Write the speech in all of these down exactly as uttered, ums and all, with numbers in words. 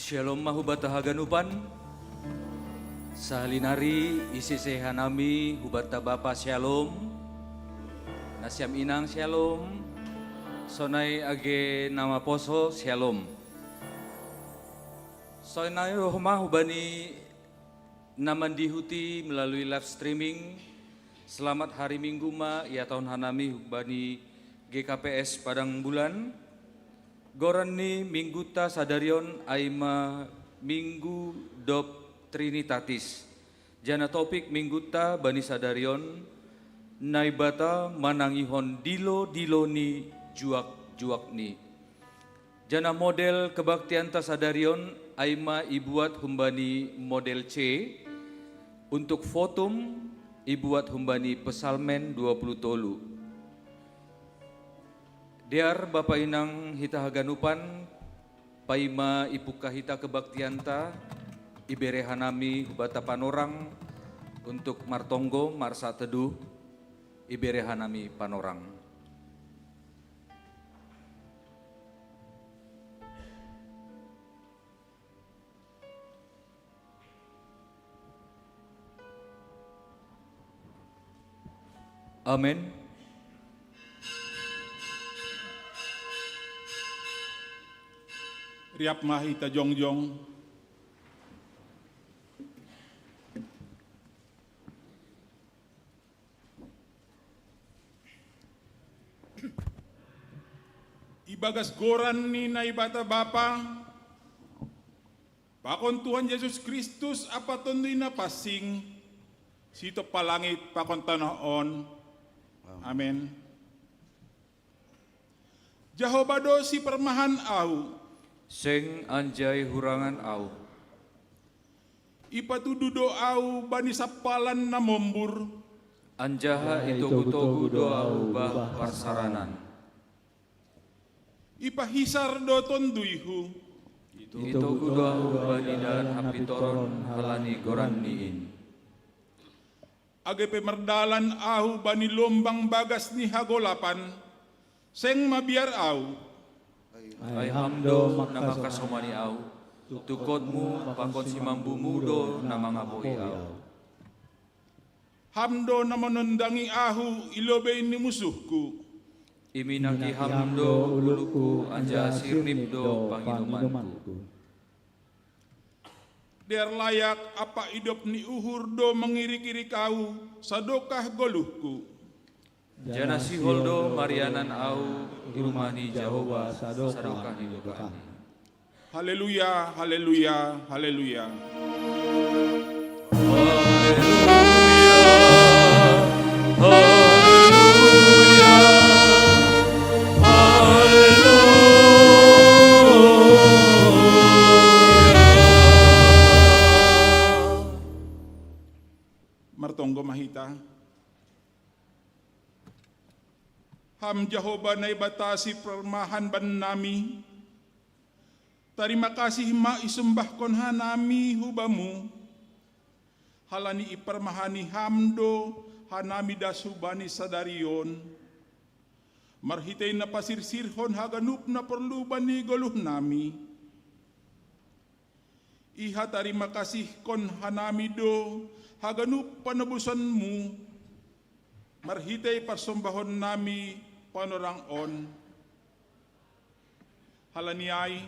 Shalom ma hubata haganupan. Sahalinari isi sehanami hubata bapa shalom. Nasiam inang shalom. Sonai age nama poso shalom. Sonai rohma hubani na mandihuti melalui live streaming. Selamat hari Minggu ma ia tahun hanami hubani G K P S Padang Bulan. Goran ni mingguta sadarion ai ma Minggu dob Trinitatis. Jana topik mingguta bani sadarion, Naibata manangihon dilo-dilo ni juak-juakni. Jana model kebaktianta sadarion ai ma ibuat humbani model C, untuk fotum ibuat humbani Pesalmen dua puluh tolu. Dear bapa inang hita haganupan, paima ipungka hita kebaktianta, ibere hanami hubata panorang untuk martonggo marsateduh, ibere hanami panorang. Amen. Riap ma hita jongjong. Ibagas goran ni Naibata Bapa, pakon Tuhan Jesus Kristus ampa Tonduy Napansing, sitompa langit pakon tanoh on. Amen. Jahoba do siparmahan ahu. Seng anjai hurangan ahu. Ipatudu do ahu bani sampalan na mombur. Anjaha itogu-togu do ahu bah parsaranan. Ipahisar do tonduyhu. Itogu do ahu bani dalan hapintoron halani goranni in. Age pe mardalan ahu bani lombang bagas ni hagolapan, seng mabiar ahu. Ai Ham do na mangkasomani ahu, tungkotmu pakon simambumu do na mangapoi ahu. Ham do na manondangi ahu i lobei ni musuhku. Iminaki Ham do ulukku anjaha sirnip do panginumanku. Dear layak ampa idop ni uhur do mangirik-irik ahu sadokah goluhku. Janah sihol do marianan ahu i rumah ni Jahowa sadokah ni dokahni. Haleluya, haleluya, haleluya. Haleluya, haleluya, haleluya. Martonggo ma hita. Ham Jahowa Naibata siparmahan bannami, tarima kasih ma isombahkon hanami hu Bamu, halani iparmahani Ham do hanami das hubani sadari on, marhitei na pasirsirhon haganup na porlu bani goluhnami. Iha tarima kasihkon hanami do haganup panobusonmu marhitei parsombahonnami panorang on. Halani ai,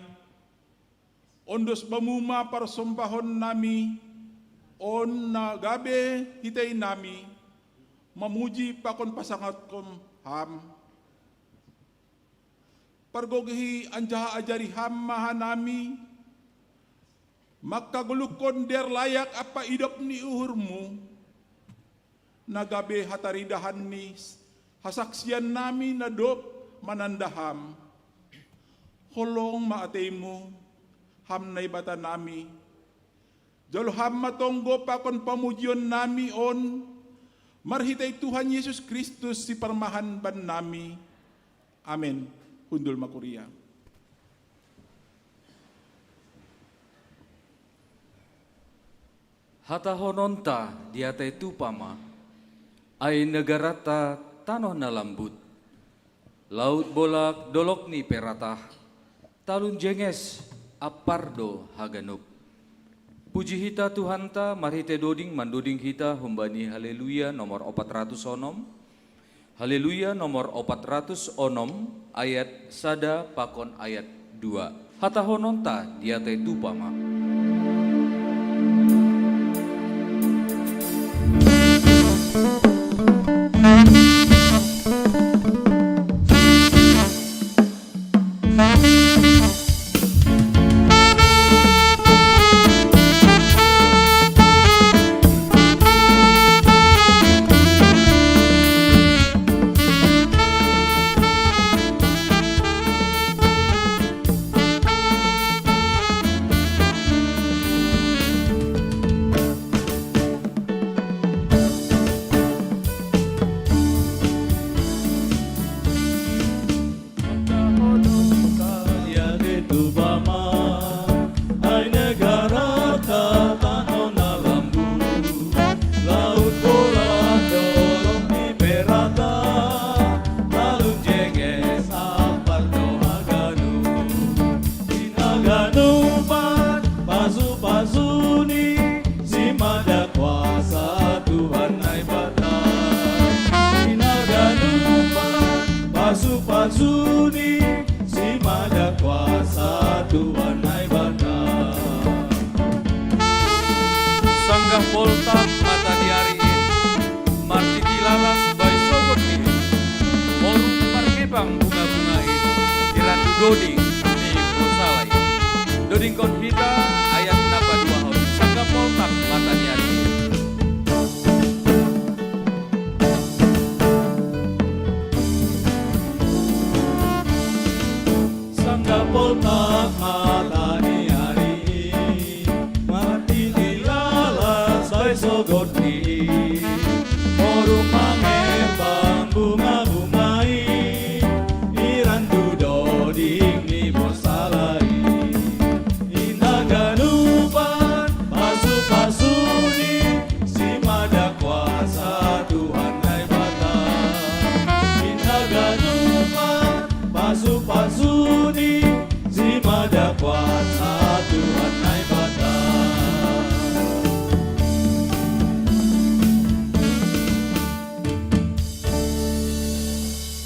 ondos Bamu ma parsombahonnami on na gabe hiteinami mamuji pakon pasangaphon Ham. Pargogohi anjaha ajari Ham ma hanami, mangkagoluhkon dear layak ampa idop ni uhurmu, na gabe hataridahan ni hasaksiannami na dob mananda Ham. Holong ma ateimu, Ham Naibatanami, jalo Ham ma tonggo pakon pamujionnami on, marhitei Tuhan Jesus Kristus siparmahan bannami. Amen. Hundul ma kuria. Hatahononta diatei tupa ma, ai negaranta tanoh na lambut, laut bolak dolokni pe ratah, talun jenges, Apar do haganup. Puji hita Tuhanta, marhite doding mandoding hita humbani Haleluya nomor opat ratus onom. Haleluya nomor opat ratus onom, ayat sada pakon ayat dua. Hatahononta diatai tupa ma. Haganupan pasu-pasuni, simada kuasa Tuhan Naibata. Haganupan pasu-pasuni, simada kuasa Tuhan Naibata. Sanggah poltak mata ni ari in, martiti lalas bai sogot ni, moru margepang bunga-bunga in, di randu doding ni bosalai. Dodingkon hita ayat na paduahon, sanggah poltak mata ni ari in. Sanggah poltak mata ni ari i, martiti lalas bai sogot ni i, moru mangerbang bunga-bunga i, di randu doding ni bosalai. Haganupan pasu-pasuni, simada kuasa Tuhan Naibata. Haganupan pasu-pasuni, simada kuasa Tuhan Naibata.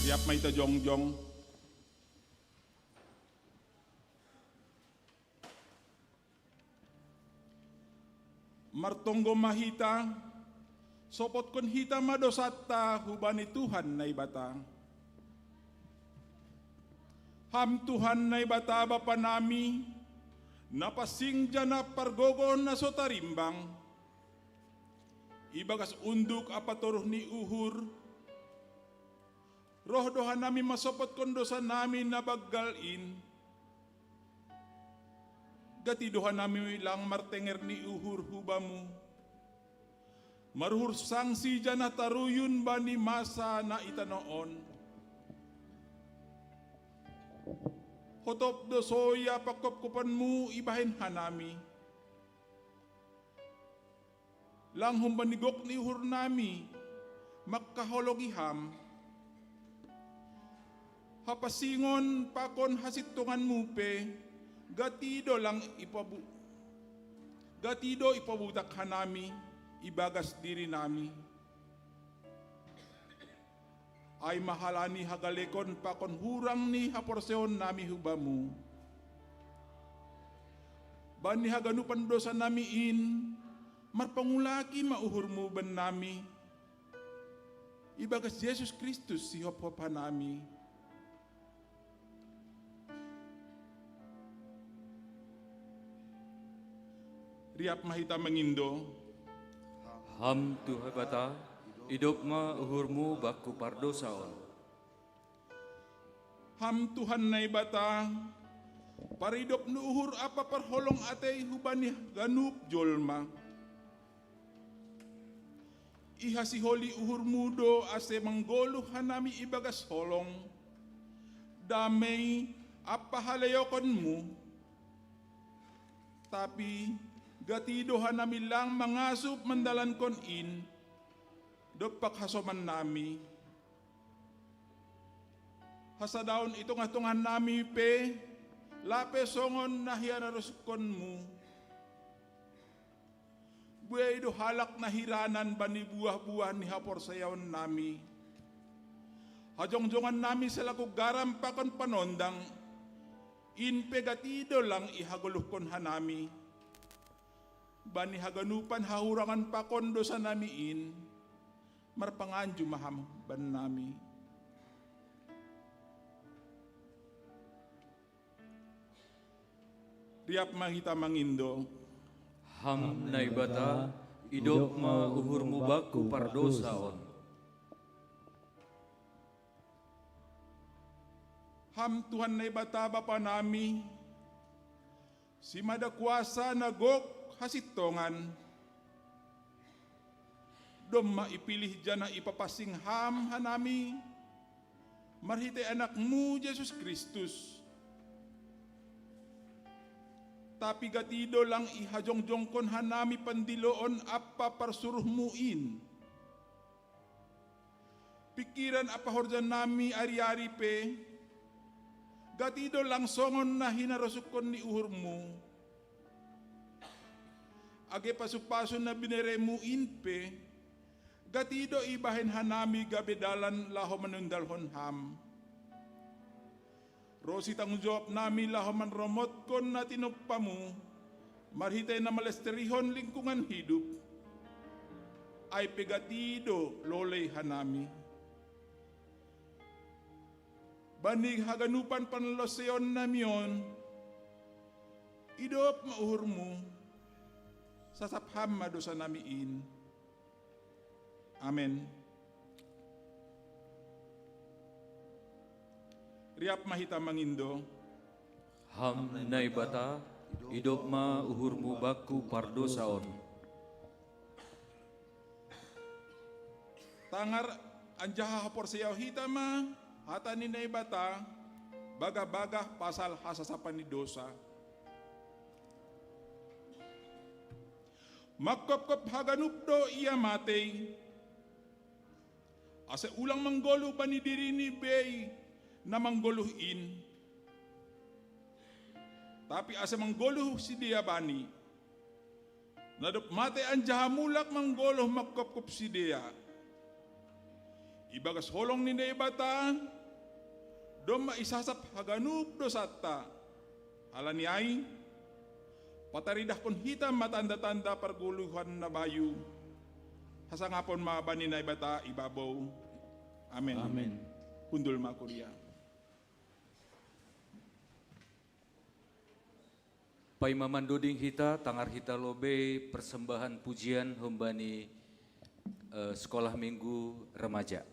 Siap ma hita jongjong. Martonggo ma hita, sopotkon hita ma dosanta hubani Tuhan Naibata. Ham Tuhan Naibata Bapa nami, na pansing janah pargogoh na so tarimbang, ibagas unduk ampa toruh ni uhur, roh do hanami mansopotkon dosa nami na banggal in, gati do hanami lang martenger ni uhur hu Bamu, maruhur sangsi janah taruyun bani masa na i tanoh on. Hotop do soya pangkopkopan-Mu ibahen hanami. Lang humbani gok ni uhur nami mangkaholongi Ham. Hapansingon pakon hasintongan-Mu pe, gati do lang ipabu-, gati do ipabutak hanami ibagas diri nami. Ai ma halani hagalekon pakon hurang ni haporseaon nami hu Bamu. Bani haganupan dosa nami in, marpangulaki ma uhur-Mu bannami, ibagas Jesus Kristus sihophop hanami. Riap ma hita mangindo. Ham Tuhan Naibata, idop ma uhur-Mu bangku pardosa on. Ham Tuhan Naibata, paridop ni uhur ampa parholong atei hubani ganup jolma. Ihasiholi uhur-Mu do ase manggoluh hanami ibagas holong, damei ampa haleokon-Mu. Tapi gati do hanami lang mangasup mandalankon in dompak hasoman nami. Hasadaon i tongah-tongah nami pe Lape songon na hinarusukkonmu, buei do halak na hiranan bani buah-buah ni haporseaon nami. Hajongjongan nami selaku garam pakon panondang, in pe gati do lang ihagoluhkon hanami. Bani haganupan hahurangan pakon dosa nami in, marpanganju ma Ham bannami. Riap ma hita mangindo. Ham Naibata, idop ma uhurmu bakku pardosa on. Ham Tuhan Naibata Bapa nami, simada kuasa na gok hasintongan, domma ipilih janah ipapansing Ham hanami, marhitei Anakmu Jesus Kristus. Tapi gati do lang ihajongjongkon hanami pandiloon ampa parsuruhmu in. Pingkiran ampa horja nami ari-ari pe, gati do lang songon na hinarusukon ni uhurmu. Age pasu-pasu na bineremu in pe, gati do ibahen hanami gabe dalan laho manundalhon Ham. Ro sitanggung jawab nami laho manromotkon na tinumpamu, marhitei na malesterihon lingkungan hidup, ai pe gati do lolei hanami. Bani haganupan panloseion nami on, idop ma uhurmu, sasap Ham ma dosa nami in. Amen. Riap ma hita mangindo. Ham Naibata, idop ma uhurmu bakku pardosa on. Tangar anjaha haporseaon hita ma hata ni Naibata, bagah-bagah pasal hasasapan ni dosa. Mangkopkop haganup do ia matei, ase ulang manggoluh bani dirini bei na manggoluh in, tapi ase manggoluh sidea bani, na dob matei anjaha mulak manggoluh mangkopkop sidea. Ibagas holong ni Naibata, domma isasap haganup dosanta. Halani ai, pataridahkon hita ma tanda-tanda pargoluhan na bayu. Hasangapon ma bani Naibata ibabou. Amen. Amen. Hundul ma kuria. Paima mandoding hita, tangar hita lobei persembahan pujian humbani, eh, Sekolah Minggu Remaja.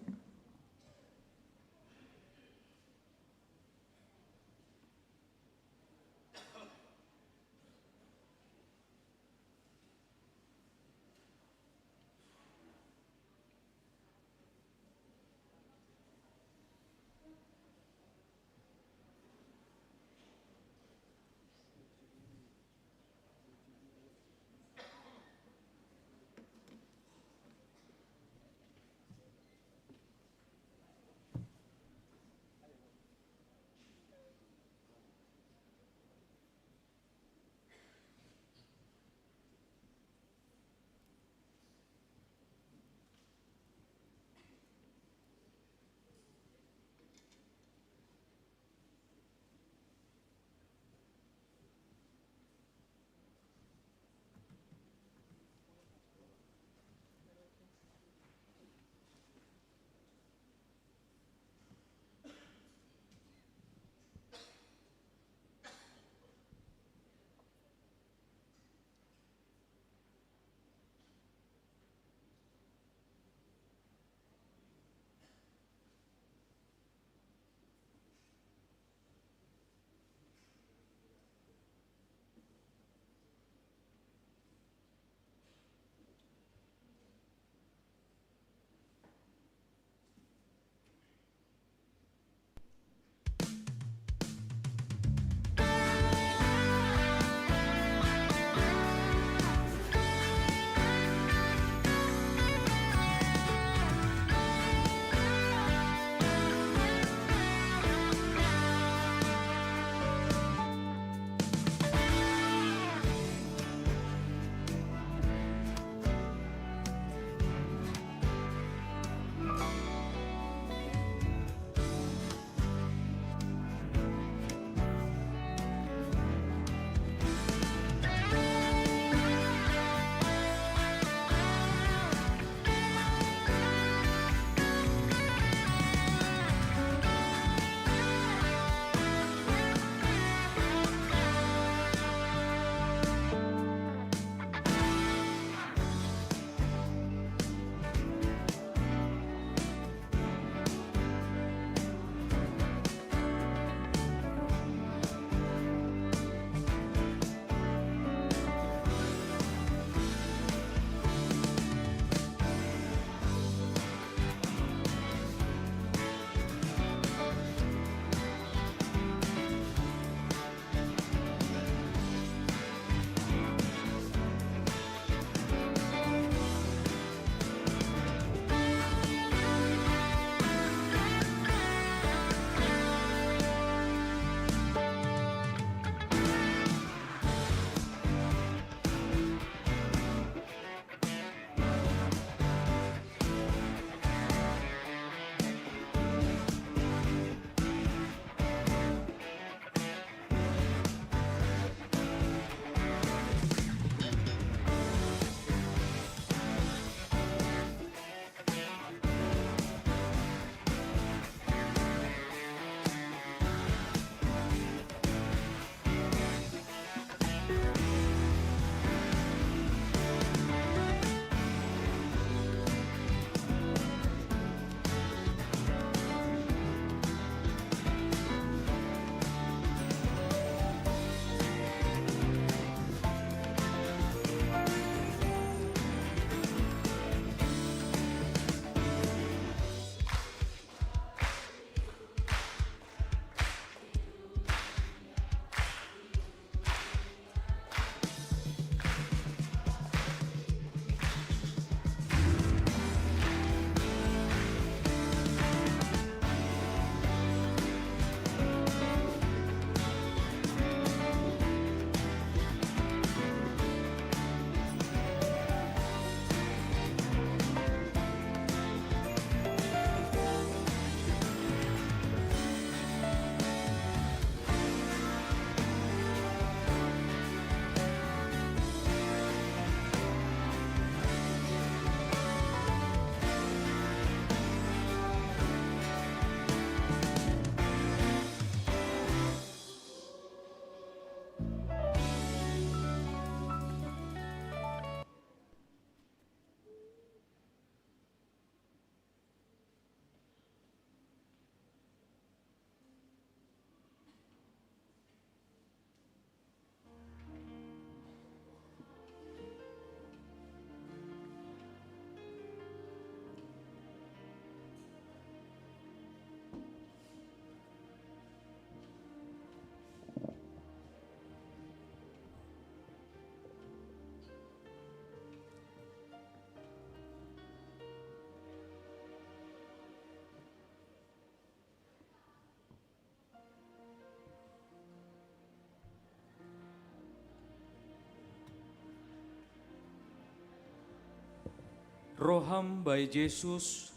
Roham bai Jesus,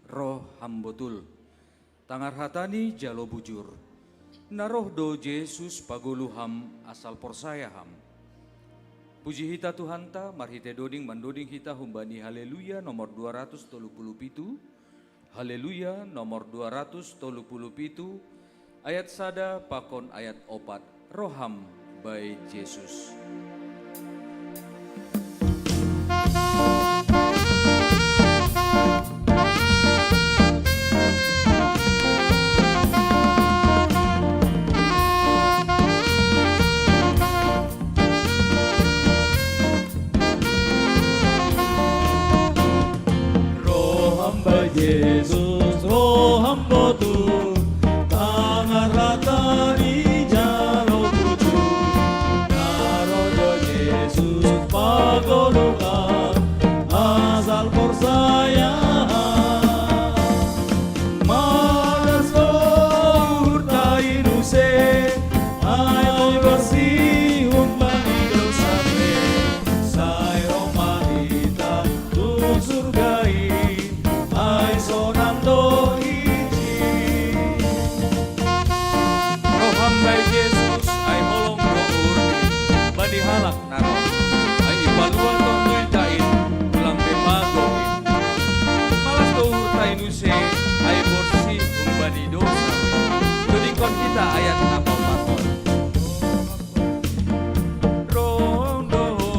roham botul. Tangar hatani jalo bujur. Na roh do Jesus pagoluham asal porsayaham. Puji hita Tuhanta, marhite doding mandoding hita humbani Haleluya nomor dua ratus tolu puluh pitu. Haleluya nomor dua ratus tolu puluh pitu, ayat sada pakon ayat opat, roham bai Jesus. Roham bai Jesus, roham botul, tangar hatani jalo bujur. Na roh do Jesus pagoluham asal porsayaham. Malas do uhurta i use, ai bersih humbani dosa pe. Sai roh ma hita tu surga i, ai sonang do hita. Roham bai Jesus, ai holong do uhurni bani halak na ro. Ai ipalua Tonduy ta in, ulang be mago in. Malas do uhurta i use, ai bersih humbani dosa pe. Dodingkon hita ayat na paopat on. Roh do Ho,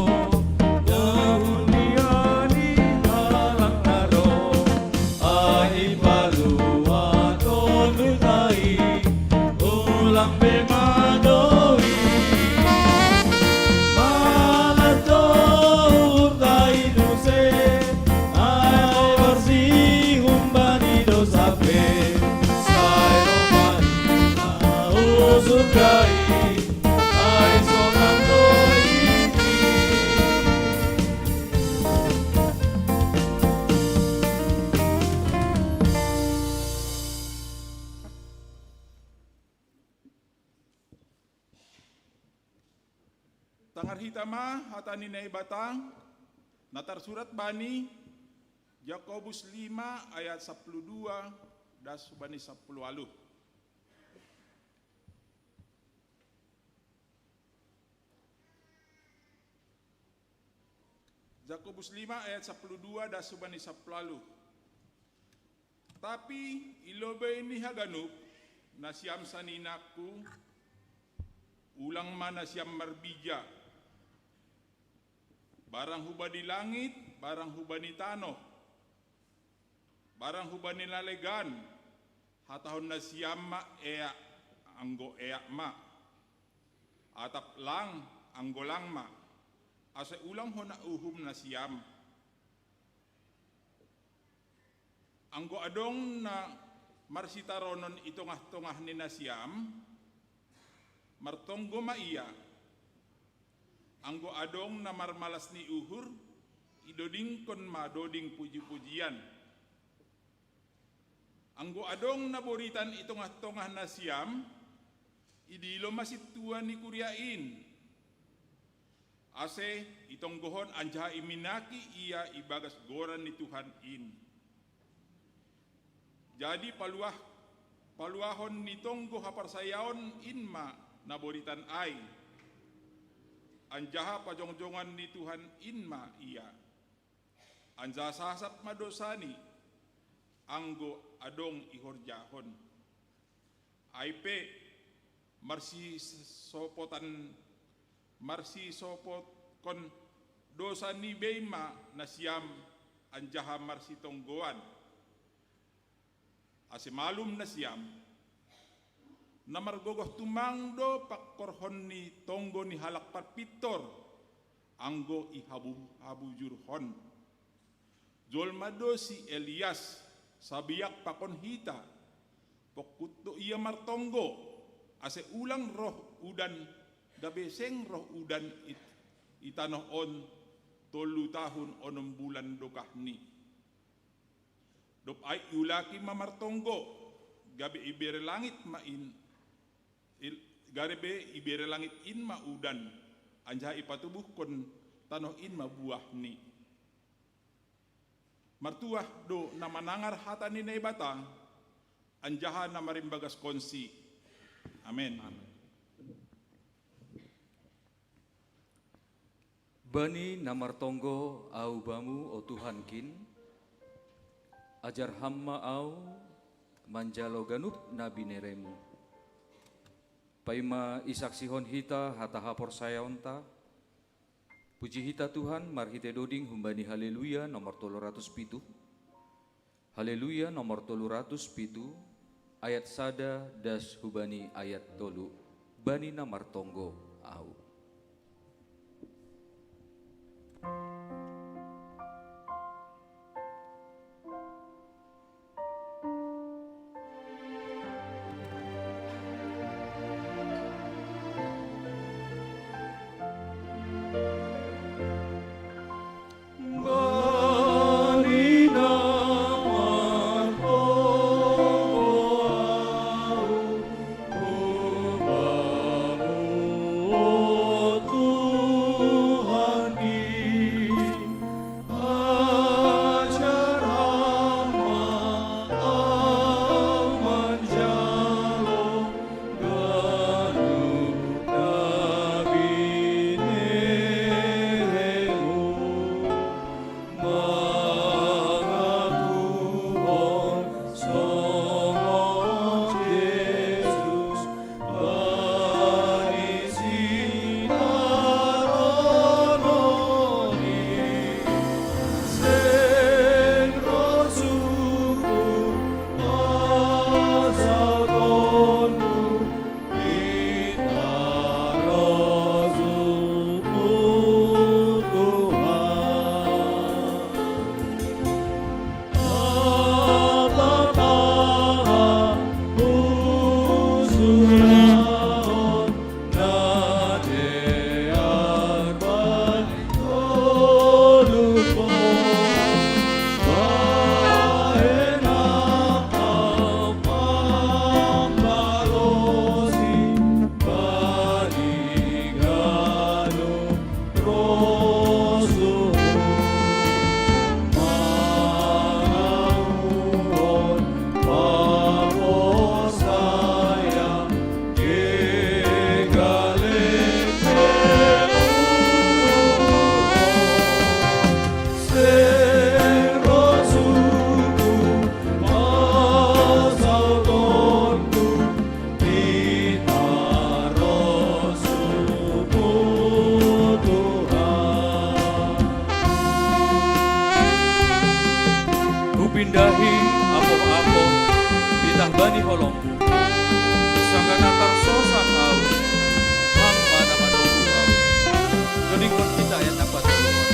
Ho hundia ni halak na ro. Ai ipalua Tonduy ta in, ulang be mago in. Malas do uhurta i use, ai bersih humbani dosa pe. Sai roh ma hita tu surga i, ai sonang do hita. Tangar hita ma hata ni Naibata, na tarsurat bani Jakobus lima ayat sapuluh dua das hubani sapuluh ualuh. Jakobus lima ayat sapuluh dua das hubani sapuluh ualuh. Tapi i lobei ni haganup, nasiam saninangku, ulang ma nasiam marbija, barang hubani langit, barang hubani tanoh, barang hubani na legan. Hatahon nasiam ma eak, anggo eak ma, atap lang, anggo lang ma, ase ulang hona uhum nasiam. Anggo adong na marsitaronon i tongah-tongah ni nasiam, martonggo ma ia. Anggo adong na marmalas ni uhur, idodingkon ma doding puji-pujian. Anggo adong na boritan i tongah-tongah nasiam, idilo ma sintua ni kuria in. Ase itonggohon anjaha iminaki ia ibagas goran ni Tuhan in. Jadi paluah, paluahon ni tonggo haporsayaon in ma na boritan ai, anjaha pajongjongan ni Tuhan in ma ia. Anjaha sasap ma dosani, anggo adong ihorjahon. Ai pe, marsisopotan, marsisopotkon dosa ni bei ma nasiam anjaha marsitonggoan. Ase malum nasiam, na margogoh tumang do pangkorhon ni tonggo ni halak parpintor, anggo ihabu-, habujurhon. Jolma do si Elias, sabiak pakon hita, pongkut do ia martonggo, ase ulang roh udan, gabe seng roh udan i, i tanoh on, tolu tahun onom bulan dokahni. Dob ai iulaki ma martonggo, gabe ibere langit ma in, il-, gabe ibere langit in ma udan, anjaha ipatubuhkon tanoh in ma buahni. Martuah do na manangar hata ni Naibata, anjaha na marimbagaskonsi. Amen. Bani na martonggo ahu bamu, o Tuhan kin, ajar ham ma ahu manjalo ganup na bineremu. Paima isaksihon hita hata haporsayaonta, puji hita Tuhan marhite doding humbani Haleluya nomor tolu ratus pitu. Haleluya nomor tolu ratus pitu, ayat sada das hubani ayat tolu, bani na martonggo ahu. Hupindahi apoh-apoh, pitah bani holongku, sangkana tarsosak ahu, ham ma na manonggu ahu. Dodingkon hita ayat na patoluhon.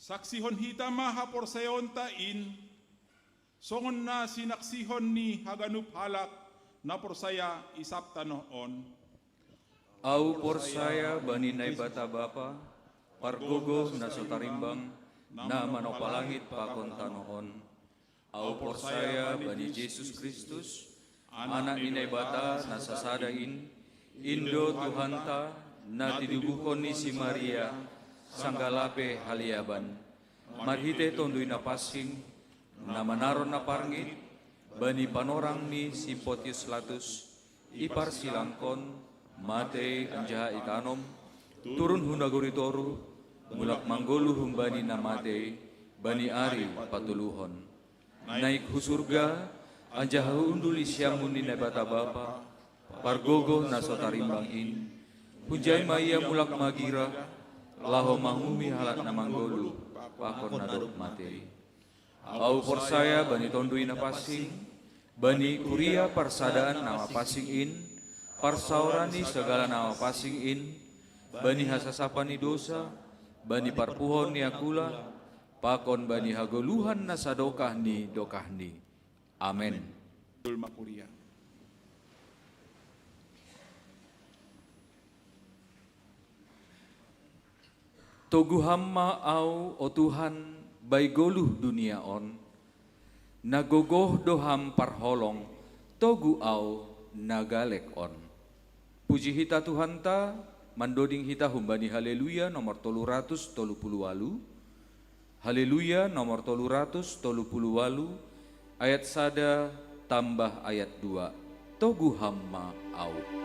Saksihon hita ma haporsayaonta in, songon na sinaksihon ni haganup halak na porsaya i sab tanoh on. Ahu porsaya bani Naibata Bapa, pargogoh na so tarimbang, na manopa langit pakon tanoh on. Ahu porsaya bani Jesus Kristus, Anak ni Naibata na sasada in, Indo Tuhanta, na tinubuhon ni si Maria, sanggah lape haliaban. Marhite Tonduy Napansing, na manaron na parngit, bani panorang ni si Pontius Pilatus, iparsilangkon, matei anjaha itanom, turun hu nagori toruh, mulak manggoluh humbani na matei, bani ari patoluhon. Naik hu surga, anjaha hu undul i siamun ni Naibata Bapa, pargogoh na so tarimbang in, hunjai ma ia mulak magira, laho manguhumi halak na manggoluh, pakon na dob matei. Ahu porsaya bani Tonduy Napansing, bani kuria parsadaan na mapansing in, parsaoran ni sagala na mapansing in, bani hasasapan ni dosa, bani parpuhon ni angkula, pakon bani hagoluhan na sadokah ni dokahni. Amen. Jolma kuria. Togu Ham ma ahu, o Tuhan, bai goluh dunia on, na gogoh do Ham parholong, togu ahu na galek on. Puji hita Tuhanta, mandoding hita humbani Haleluya nomor tolu ratus tolu puluh walu, Haleluya nomor tolu ratus tolu puluh walu, ayat sada tambah ayat dua. Togu Ham ma ahu.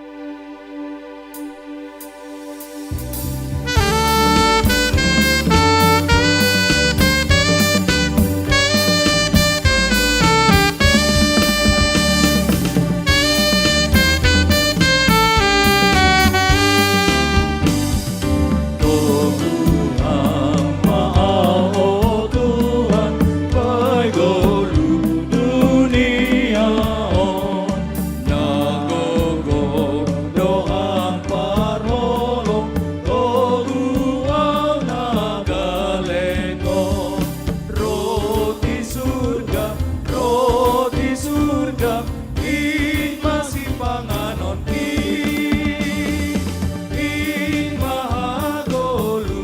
Roti surga, roti surga, in ma sipanganonki, in ma hagoluhanki.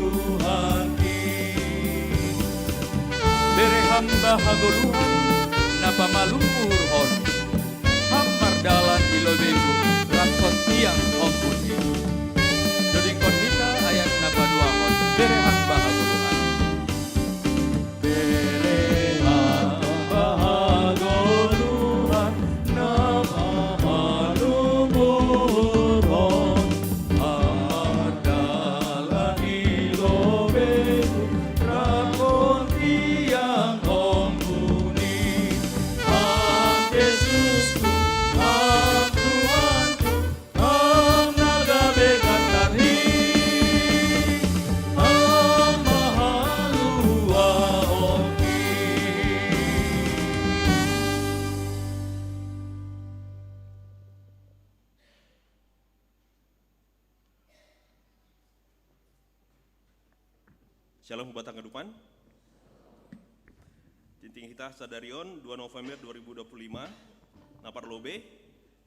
Bere Ham bah hagoluhan, na pamalum uhurhon. Ham mardalan i lobeiku, rap hot tiang ombun in. Dodingkon hita ayat na paduahon, bere Ham bah hagoluhan. Bere Ham bah hagoluhan, na pamalum uhurhon. Ham mardalan i lobeiku, rap hot tiang ombun in. Ham Jesusku, Ham Tuhanku, Ham na gabe gantarhi, Ham ma haluahonki. Shalom, hubatang kadupan. Tinting hita sadari on, dua November dua ribu dua puluh lima, na parlobei,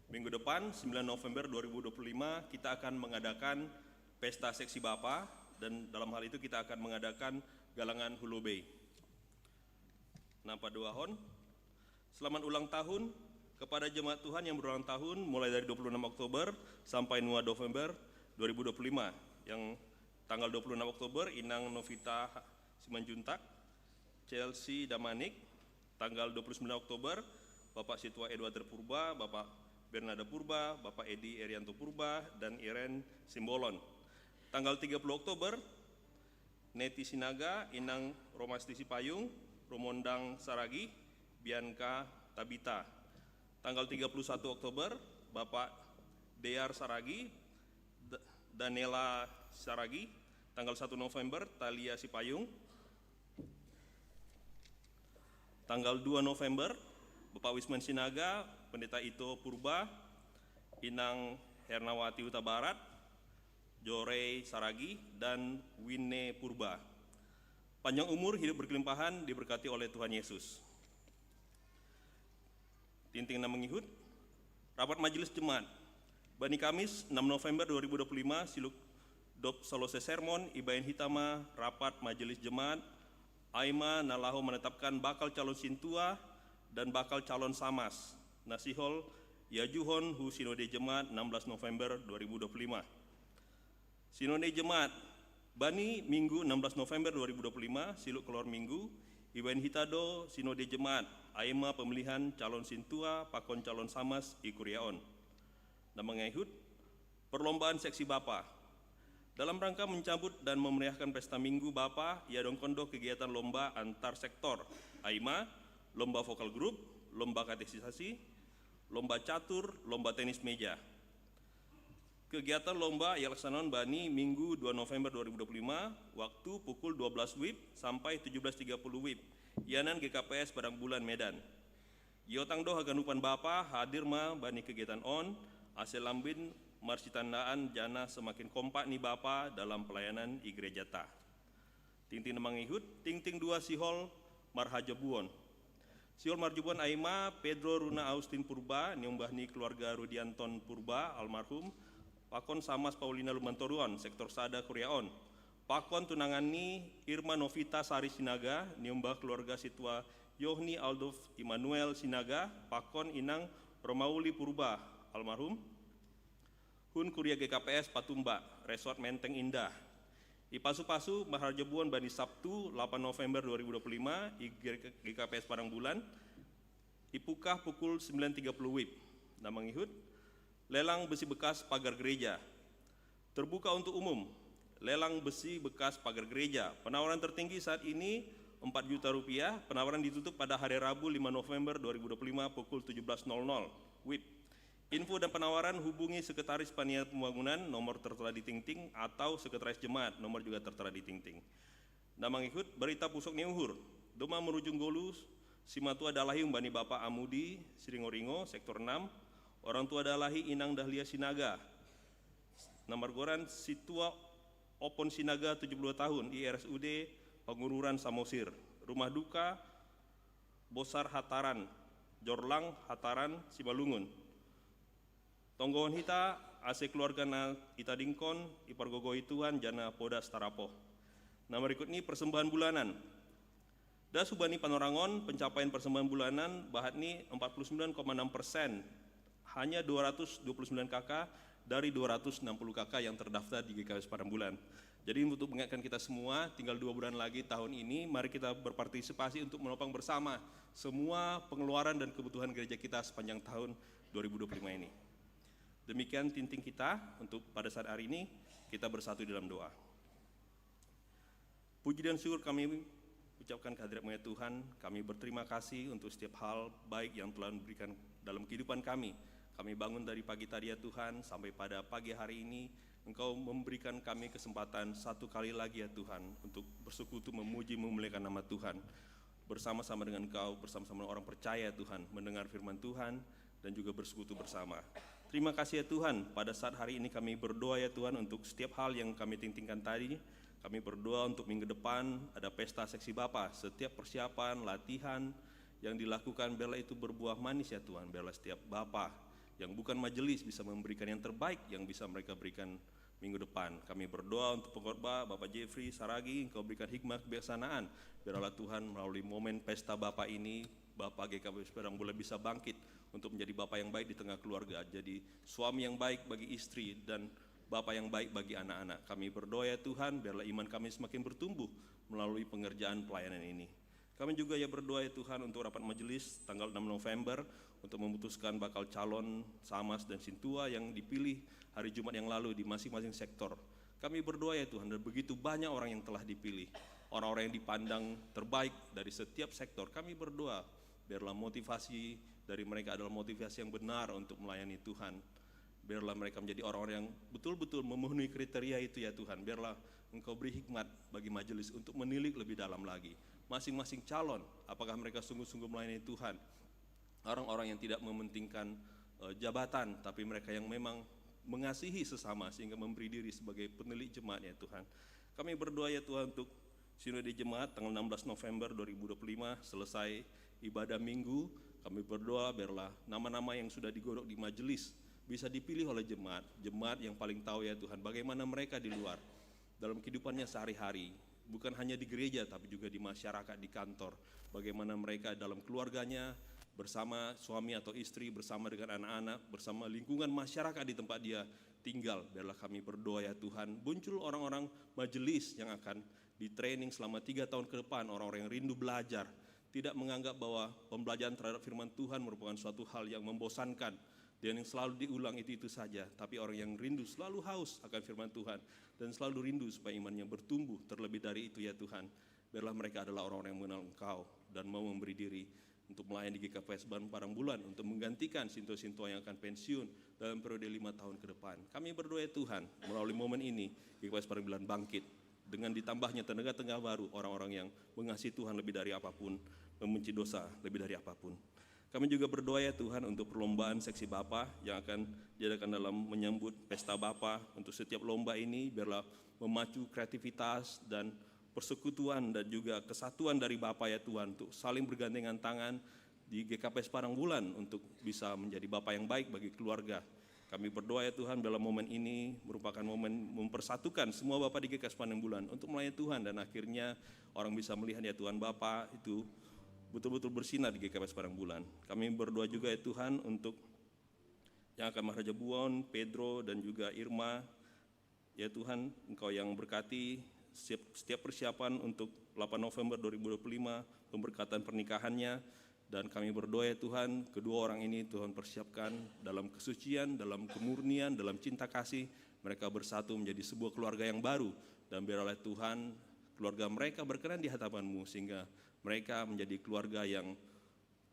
minggu depan, sembilan November dua ribu dua puluh lima, kita akan mengadakan pesta seksi bapa, dan dalam hal itu kita akan mengadakan galangan hu lobei. Na paduahon, selamat ulang tahun kepada jemaat Tuhan yang berulang tahun mulai dari dua puluh enam Oktober sampai dua November dua ribu dua puluh lima. Yang tanggal dua puluh enam Oktober, Inang Novita Simanjuntak, Chelsea Damanik. Tanggal dua puluh sembilan Oktober, Bapak Situa Edward Purba, Bapak Bernada Purba, Bapak Edi Erianto Purba, dan Iren Simbolon. Tanggal tiga puluh Oktober, Neti Sinaga, Inang Romasti Sipayung, Romondang Saragi, Bianca Tabita. Tanggal tiga puluh satu Oktober, Bapak Deyar Saragi, D-, Danela Saragi. Tanggal satu November, Talia Sipayung. Tanggal dua November, Bapak Wisman Sinaga, Pendeta Ito Purba, Inang Hernawati Huta Barat, Jorei Saragi, dan Winne Purba. Panjang umur, hidup berkelimpahan, diberkati oleh Tuhan Yesus. Tinting na mangihut, rapat Majelis Jemaat. Bani Kamis, enam November dua ribu dua puluh lima, siluk dob salose sermon, ibahen hita ma rapat Majelis Jemaat, ai ma na laho manetapkan bakal calon sintua dan bakal calon samas, na sihol Yajuhon hu Sinode Jemaat enam belas November dua ribu dua puluh lima. Sinode Jemaat bani Minggu enam belas November dua ribu dua puluh lima, siluk kelor Minggu, iwen hitado Sinode Jemaat, aima pemilihan calon sintua pakon calon samas i kuriaon. Nama ngehut, perlombaan seksi bapa. Dalam rangka menyambut dan memeriahkan Pesta Minggu Bapa, ia dongkondo kegiatan lomba antar sektor, aima, lomba vokal grup, lomba katekisasi, lomba catur, lomba tenis meja. Kegiatan lomba ia laksanaon bani Minggu dua November dua ribu dua puluh lima, waktu pukul dua belas wib sampai tujuh belas tiga puluh wib. Ianan G K P S Padang Bulan, Medan. Iotang do haganupan bapa hadir ma bani kegiatan on, ase lambin marsitandaan jana semakin kompak ni bapa dalam pelayanan i gereja ta. Tingting na mangihut, tingting dua sihol marhajobuon. Sihol marjobuon aima Pedro Runa Austin Purba, niombah ni keluarga Rudianton Purba, almarhum, pakon samas Paulina Lumantoruan, sektor sada kuriaon. Pakon tunangan ni Irma Novita Sari Sinaga, niombah keluarga situa Yohni Aldov Immanuel Sinaga, pakon inang Romauli Purba, almarhum, hun kuria G K P S Patumba, Resort Menteng Indah. Ipasu-pasu marhajobuon bani Sabtu delapan November dua ribu dua puluh lima, i G K P S Padang Bulan, ipukah pukul sembilan tiga puluh wib. Na mangihut, lelang besi bekas pagar gereja. Terbuka untuk umum. Lelang besi bekas pagar gereja. Penawaran tertinggi saat ini empat juta rupiah. Penawaran ditutup pada hari Rabu lima November dua ribu dua puluh lima pukul tujuh belas nol nol wib. Info dan penawaran hubungi Sekretaris Panitia Pembangunan, nomor tertera di tingting, atau Sekretaris Jemaat, nomor juga tertera di tingting. Na mangihut, berita pusok ni uhur. Doma marujung ngolu, simatua dalahi umbani Bapa Amudi Siringoringo, sektor enam, orang tua dalahi Inang Dahlia Sinaga, na margoran situa Opon Sinaga, tujuh puluh dua tahun, i R S U D Pangururan, Samosir. Rumah duka Bosar Hataran, Jorlang Hataran, Simalungun. Tonggohon hita, ase keluarga na itadingkon, ipargogohi Tuhan jana podas tarapoh. Na marikut ni persembahan bulanan. Das hubani panorangon, pencapaian persembahan bulanan bahat ni empat puluh sembilan koma enam persen. Hanya dua ratus dua puluh sembilan K K dari dua ratus enam puluh K K yang terdaftar di G K P S Padang Bulan. Jadi, untuk mengingatkan kita semua, tinggal dua bulan lagi tahun ini, mari kita berpartisipasi untuk menopang bersama semua pengeluaran dan kebutuhan gereja kita sepanjang tahun dua ribu dua puluh lima ini. Demikian tingting kita untuk pada saat hari ini, kita bersatu dalam doa. Puji dan syukur kami ucapkan ke hadirat-Mu, ya Tuhan. Kami berterima kasih untuk setiap hal baik yang telah diberikan dalam kehidupan kami. Kami bangun dari pagi tadi, ya Tuhan, sampai pada pagi hari ini, Engkau memberikan kami kesempatan satu kali lagi, ya Tuhan, untuk bersekutu, memuji, memuliakan nama Tuhan. Bersama-sama dengan Engkau, bersama-sama dengan orang percaya, Tuhan, mendengar firman Tuhan, dan juga bersekutu bersama. Terima kasih, ya Tuhan, pada saat hari ini kami berdoa, ya Tuhan, untuk setiap hal yang kami tingtingkan tadi. Kami berdoa untuk minggu depan ada pesta seksi Bapa. Setiap persiapan, latihan yang dilakukan, biarlah itu berbuah manis, ya Tuhan. Biarlah setiap Bapa yang bukan majelis bisa memberikan yang terbaik yang bisa mereka berikan minggu depan. Kami berdoa untuk pengkhotbah Bapak Jeffrey Saragi, Engkau berikan hikmah kebijaksanaan. Biarlah Tuhan melalui momen pesta Bapa ini, Bapak G K P S Padang Bulan bisa bangkit untuk menjadi Bapak yang baik di tengah keluarga, jadi suami yang baik bagi istri, dan Bapak yang baik bagi anak-anak. Kami berdoa, ya Tuhan, biarlah iman kami semakin bertumbuh melalui pengerjaan pelayanan ini. Kami juga, ya, berdoa, ya Tuhan, untuk rapat majelis tanggal enam November untuk memutuskan bakal calon samas dan sintua yang dipilih hari Jumat yang lalu di masing-masing sektor. Kami berdoa, ya Tuhan, dan begitu banyak orang yang telah dipilih, orang-orang yang dipandang terbaik dari setiap sektor. Kami berdoa, biarlah motivasi dari mereka adalah motivasi yang benar untuk melayani Tuhan. Biarlah mereka menjadi orang-orang yang betul-betul memenuhi kriteria itu, ya Tuhan. Biarlah Engkau beri hikmat bagi majelis untuk menilik lebih dalam lagi. Masing-masing calon, apakah mereka sungguh-sungguh melayani Tuhan? Orang-orang yang tidak mementingkan, eh, jabatan, tapi mereka yang memang mengasihi sesama sehingga memberi diri sebagai penilik jemaat, ya Tuhan. Kami berdoa, ya Tuhan, untuk Sinode Jemaat tanggal enam belas November dua ribu dua puluh lima, selesai ibadah minggu, kami berdoa biarlah nama-nama yang sudah digodok di majelis bisa dipilih oleh jemaat, jemaat yang paling tahu, ya Tuhan, bagaimana mereka di luar, dalam kehidupannya sehari-hari, bukan hanya di gereja tapi juga di masyarakat, di kantor, bagaimana mereka dalam keluarganya, bersama suami atau istri, bersama dengan anak-anak, bersama lingkungan masyarakat di tempat dia tinggal. Biarlah kami berdoa, ya Tuhan, muncul orang-orang majelis yang akan di-training selama tiga tahun ke depan, orang-orang yang rindu belajar, tidak menganggap bahwa pembelajaran terhadap firman Tuhan merupakan suatu hal yang membosankan dan yang selalu diulang itu-itu saja, tapi orang yang rindu selalu haus akan firman Tuhan dan selalu rindu supaya imannya bertumbuh. Terlebih dari itu, ya Tuhan, biarlah mereka adalah orang-orang yang mengenal Engkau dan mau memberi diri untuk melayani di G K P S Padang Bulan untuk menggantikan sintua-sintua yang akan pensiun dalam periode lima tahun ke depan. Kami berdoa, ya Tuhan, melalui momen ini G K P S Padang Bulan bangkit dengan ditambahnya tenaga-tenaga baru, orang-orang yang mengasihi Tuhan lebih dari apapun, membenci dosa lebih dari apapun. Kami juga berdoa, ya Tuhan, untuk perlombaan seksi Bapa yang akan diadakan dalam menyambut Pesta Bapa. Untuk setiap lomba ini, biarlah memacu kreativitas dan persekutuan dan juga kesatuan dari Bapa, ya Tuhan, untuk saling bergandengan tangan di G K P S Padang Bulan untuk bisa menjadi Bapa yang baik bagi keluarga. Kami berdoa, ya Tuhan, dalam momen ini merupakan momen mempersatukan semua Bapa di G K P S Padang Bulan untuk melayani Tuhan, dan akhirnya orang bisa melihat, ya Tuhan, Bapa itu betul-betul bersinar di G K P S Padang Bulan. Kami berdoa juga, ya Tuhan, untuk yang akan Maharaja Buon, Pedro, dan juga Irma. Ya Tuhan, Engkau yang berkati setiap, setiap persiapan untuk delapan November dua ribu dua puluh lima, pemberkatan pernikahannya. Dan kami berdoa, ya Tuhan, kedua orang ini Tuhan persiapkan dalam kesucian, dalam kemurnian, dalam cinta kasih. Mereka bersatu menjadi sebuah keluarga yang baru. Dan biarlah, Tuhan, keluarga mereka berkenan di hadapan-Mu, sehingga mereka menjadi keluarga yang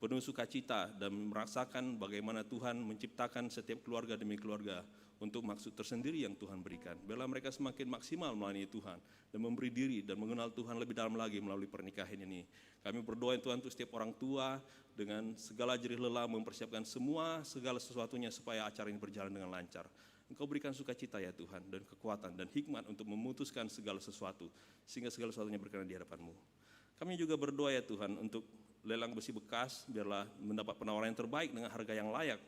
penuh sukacita dan merasakan bagaimana Tuhan menciptakan setiap keluarga demi keluarga untuk maksud tersendiri yang Tuhan berikan. Biarlah mereka semakin maksimal melayani Tuhan dan memberi diri dan mengenal Tuhan lebih dalam lagi melalui pernikahan ini. Kami berdoa, Tuhan, untuk setiap orang tua dengan segala jerih lelah mempersiapkan semua, segala sesuatunya supaya acara ini berjalan dengan lancar. Engkau berikan sukacita, ya Tuhan, dan kekuatan dan hikmat untuk memutuskan segala sesuatu, sehingga segala sesuatunya berkenan di hadapan-Mu. Kami juga berdoa, ya Tuhan, untuk lelang besi bekas, biarlah mendapat penawaran yang terbaik dengan harga yang layak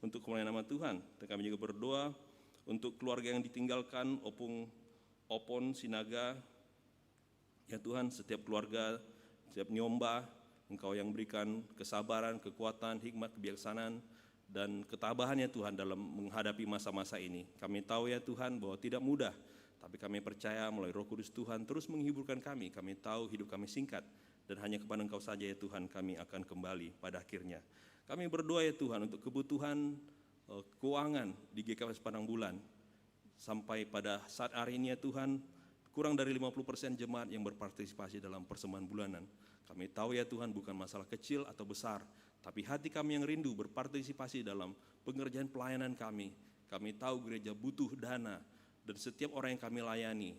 untuk kemuliaan nama Tuhan. Dan kami juga berdoa untuk keluarga yang ditinggalkan, Opung, Opon, Sinaga. Ya Tuhan, setiap keluarga, setiap nyomba, Engkau yang berikan kesabaran, kekuatan, hikmat, kebijaksanaan, dan ketabahan, ya Tuhan, dalam menghadapi masa-masa ini. Kami tahu, ya Tuhan, bahwa tidak mudah, tapi kami percaya melalui Roh Kudus Tuhan terus menghiburkan kami. Kami tahu hidup kami singkat, dan hanya kepada Engkau saja, ya Tuhan, kami akan kembali pada akhirnya. Kami berdoa, ya Tuhan, untuk kebutuhan, eh, keuangan di G K P S Padang Bulan. Sampai pada saat hari ini, ya Tuhan, kurang dari lima puluh persen jemaat yang berpartisipasi dalam persembahan bulanan. Kami tahu, ya Tuhan, bukan masalah kecil atau besar, tapi hati kami yang rindu berpartisipasi dalam pengerjaan pelayanan kami. Kami tahu gereja butuh dana, dan setiap orang yang kami layani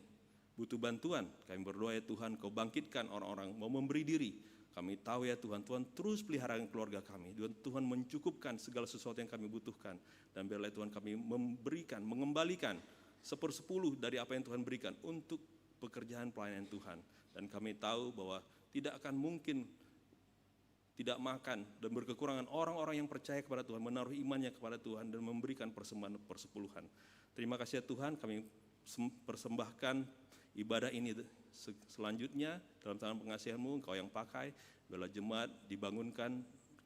butuh bantuan. Kami berdoa, ya Tuhan, Kau bangkitkan orang-orang mau memberi diri. Kami tahu, ya Tuhan, Tuhan terus pelihara keluarga kami. Dan Tuhan mencukupkan segala sesuatu yang kami butuhkan. Dan biarlah, Tuhan, kami memberikan, mengembalikan sepersepuluh dari apa yang Tuhan berikan untuk pekerjaan pelayanan Tuhan. Dan kami tahu bahwa tidak akan mungkin tidak makan dan berkekurangan orang-orang yang percaya kepada Tuhan, menaruh imannya kepada Tuhan, dan memberikan persembahan persepuluhan. Terima kasih, ya Tuhan, kami sem-, persembahkan ibadah ini se-, selanjutnya dalam tangan pengasihan-Mu. Engkau yang pakai, biarlah jemaat dibangunkan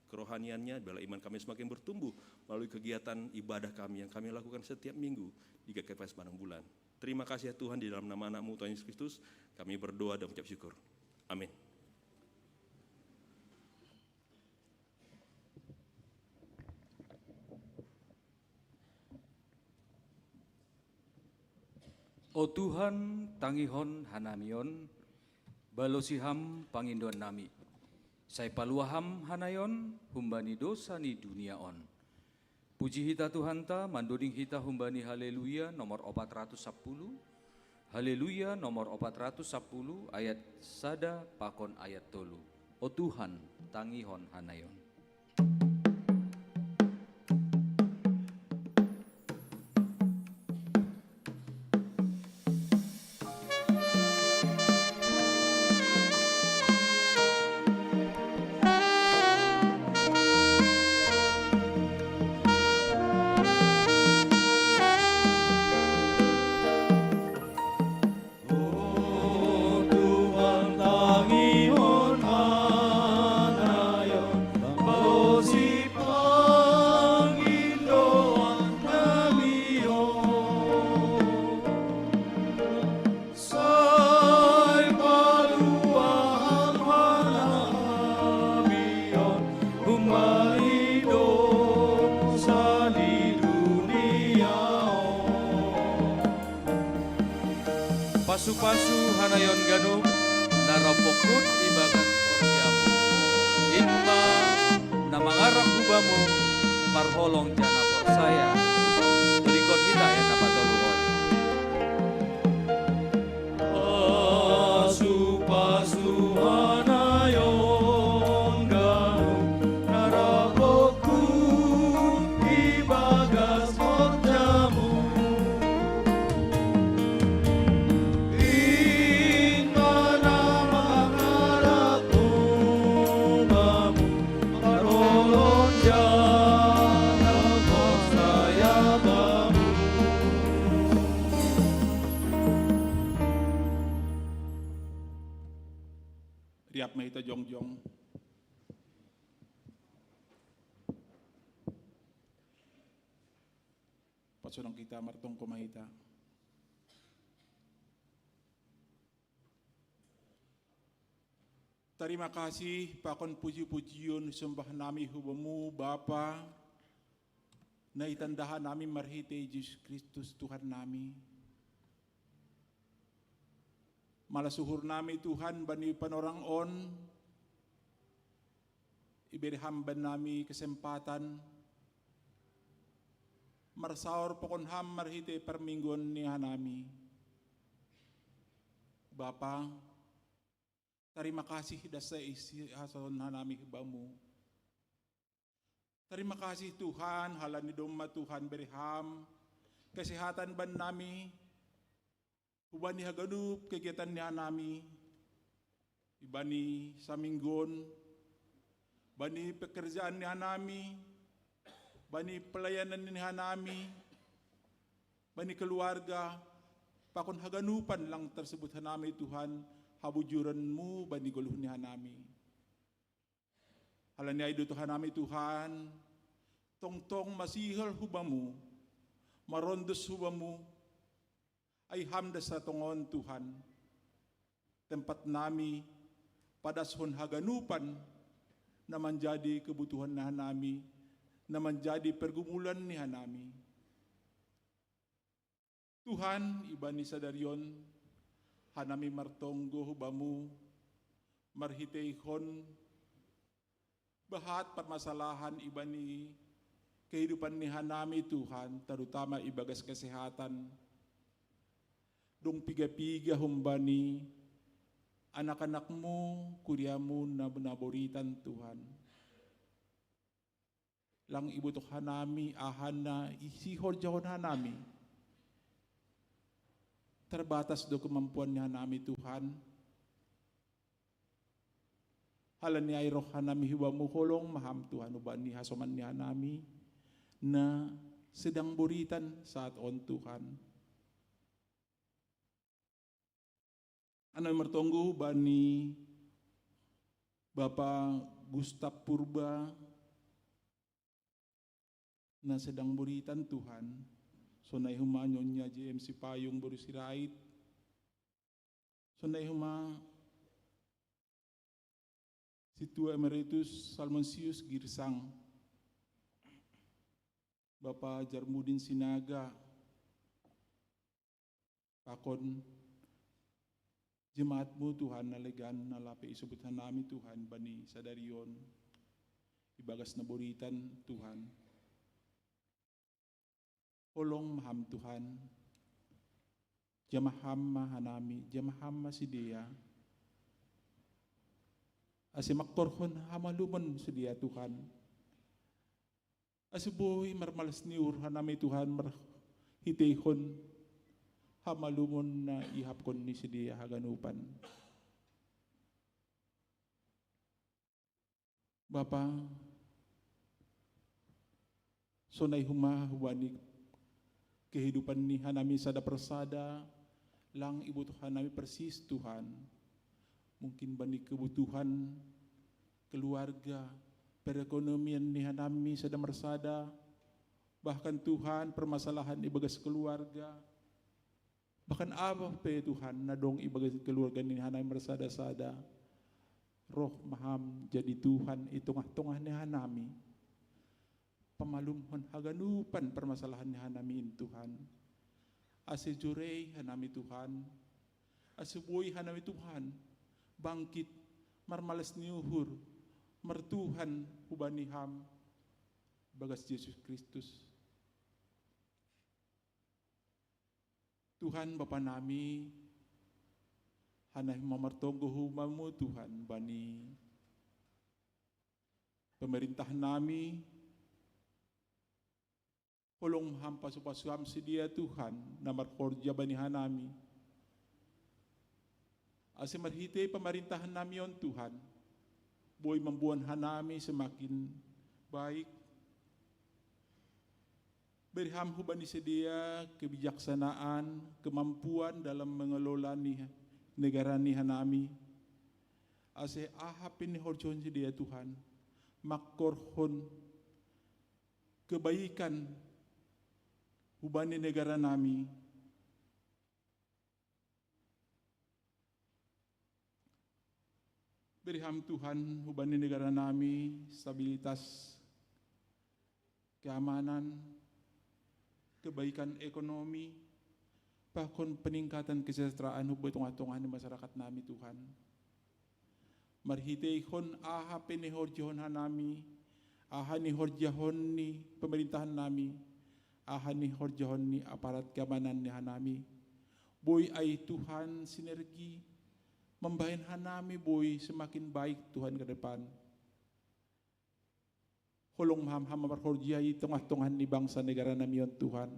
kerohaniannya, biarlah iman kami semakin bertumbuh melalui kegiatan ibadah kami yang kami lakukan setiap minggu di G K P S Padang Bulan. Terima kasih, ya Tuhan, di dalam nama Anak-Mu, Tuhan Yesus Kristus, kami berdoa dan mengucap syukur. Amin. O Tuhan, tangihon hanamion, balosiham pangindoan nami. Sai paluaham hanayon humbani dosa ni dunia on. Puji hita Tuhanta, mandoding hita humbani Haleluya nomor opat ratus sapuluh. Haleluya nomor opat ratus sapuluh ayat sada pakon ayat tolu. O Tuhan, tangihon hanayon. Pasu-pasu hanayon ganup, na rapokkun ibagas horjamu. Ingkang na mangarak hubamu, marholong jana porsaya. Turikon hita ayat na patoluhon. Pasu-pasu hanayon ganup, na rapokkun ibagas horjamu. Ingkang na mangarak hubamu, marholong jana porsaya bamu. Riap ma hita jongjong. Pasunang hita, martonggo ma hita. Tarima kasih pakon puji-pujion sombah nami hubamu, Bapa, na itandahan nami marhitei Jesus Kristus Tuhan nami. Malas uhur nami, Tuhan, bani panorang on, ibere Ham bani nami kesempatan marsaor pakon Ham marhitei parmingguon ni hanami. Bapa, tarima kasih das sa isi hasoton hanami hubamu. Tarima kasih Tuhan, halani domma Tuhan bere Ham kesehatan bani nami, hubani haganup kegiatan ni hanami, ibani samingguon, bani pekerjaan ni hanami, bani pelayanan ni hanami, bani keluarga, pakon haganupan lang tersebut hanami Tuhan, habujuran-Mu bani goluh ni hanami. Halani ai do Tuhan nami Tuhan, tongtong masihol hubamu, marondos hubamu, ai Ham das sa tongon Tuhan. Tempat nami, padashon haganupan, na manjadi kebutuhan ni hanami, na manjadi pergumulan ni hanami. Tuhan, ibani sadari on, hanami martonggo hubamu, marhiteihon bahat parmasalahan ibani kehidupan ni hanami Tuhan, terutama ibagas kesehatan. Dung piga-piga humbani anak-anak-Mu, kuria-Mu na, na boritan Tuhan. Lang ibotoh hanami, aha na isihorjahon hanami. Terbatas do kemampuan ni hanami Tuhan. Halani ai roh hanami hubamu, holong ma Ham Tuhan hubani hasoman ni hanami, na sedang boritan saat on Tuhan. Hanami martonggo bani Bapa Gustaf Purba, na sedang boritan Tuhan, sonai homa Nyonya J M Sipayung boru Sirait, sonai homa Sintua Emeritus Salmonsius Girsang, Bapa Jarmudin Sinaga, pakon jemaat-Mu Tuhan na legan na lape isobut hanami Tuhan bani sadari on, ibagas na boritan Tuhan. Holong ma Ham Tuhan, jamah Ham ma hanami, jamah Ham ma sidea. Ase mangkorhon hamalumon sidea Tuhan. Ase boi marmalas ni uhur hanami Tuhan marhiteihon hamalumon na iahapkon ni sidea haganupan. Bapa, sonai homa hubani kehidupan ni hanami sada persada, lang ibotoh hanami persis Tuhan. Mungkin bani kebutuhan keluarga, perekonomian ni hanami sada persada, bahkan Tuhan permasalahan ibagas keluarga, bahkan apa pe Tuhan na dong ibagas keluarga ni hanami marsada-sada, roh ma Ham jadi Tuhan i tongah-tongah ni hanami. Pamalumhon haganupan permasalahan ni hanami in Tuhan. Ase jurei hanami Tuhan, Ase boi hanami Tuhan bangkit, marmalas ni uhur, martuhan hubani Ham bagas Jesus Kristus. Tuhan Bapa nami, hanami mamartonggo hubami Tuhan bani pemerintah nami, holong Ham pasu-pasu Ham sedia Tuhan na marhorja bani hanami. Ase marhitei pemerintahan nami on Tuhan, boi mamboan hanami semakin baik. Beri Ham hubani sedia kebijaksanaan, kemampuan dalam mengelola ni negara ni hanami. Ase aha pe nihorjahon sedia Tuhan, mangkorhon kebaikan hubani negara nami. Beri Ham Tuhan hubani negara nami stabilitas, keamanan, kebaikan ekonomi, bahkan peningkatan kesejahteraan hubani tongah-tongah ni masyarakat nami Tuhan. Marhiteihon aha pe nihorjahon hanami, aha nihorjahon ni pemerintahan nami, aha nihorjahon ni aparat keamanan ni hanami. Boi ai Tuhan sinergi, mambahen hanami boi semakin baik Tuhan ke depan. Holong Ham, Ham marhorja i tongah-tongah ni bangsa negara nami on Tuhan.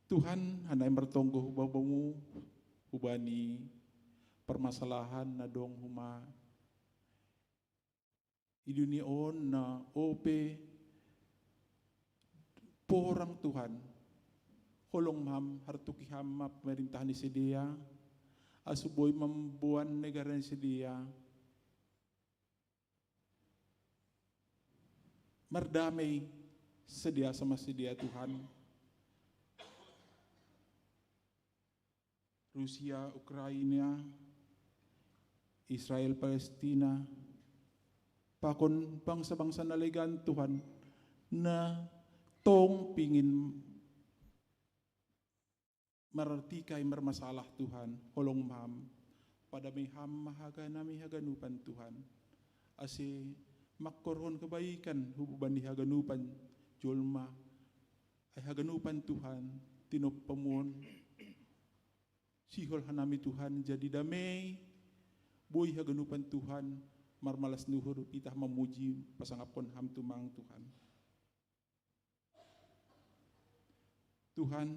Tuhan, hanami martonggo hubami Bamu hubani permasalahan na dong homa i dunia on na ope porang Tuhan. Holong Ham, hartuki Ham ma pemerintahan ni sedia, ase boi mamboan negara ni sedia mardamei sedia sama sedia Tuhan. Rusia, Ukraina, Israel, Palestina, pakon bangsa-bangsa na legan Tuhan, na tong pingin martikai marmasalah Tuhan, holong Ham, padamei Ham ma haga nami haganupan Tuhan, ase mangkorhon kebaikan hubani haganupan jolma, ai haganupan Tuhan, tinompa Mu on, sihol hanami Tuhan jadi damei, boi haganupan Tuhan, marmalas ni uhur pitah mamuji pasangaphon Ham tumang Tuhan. Tuhan,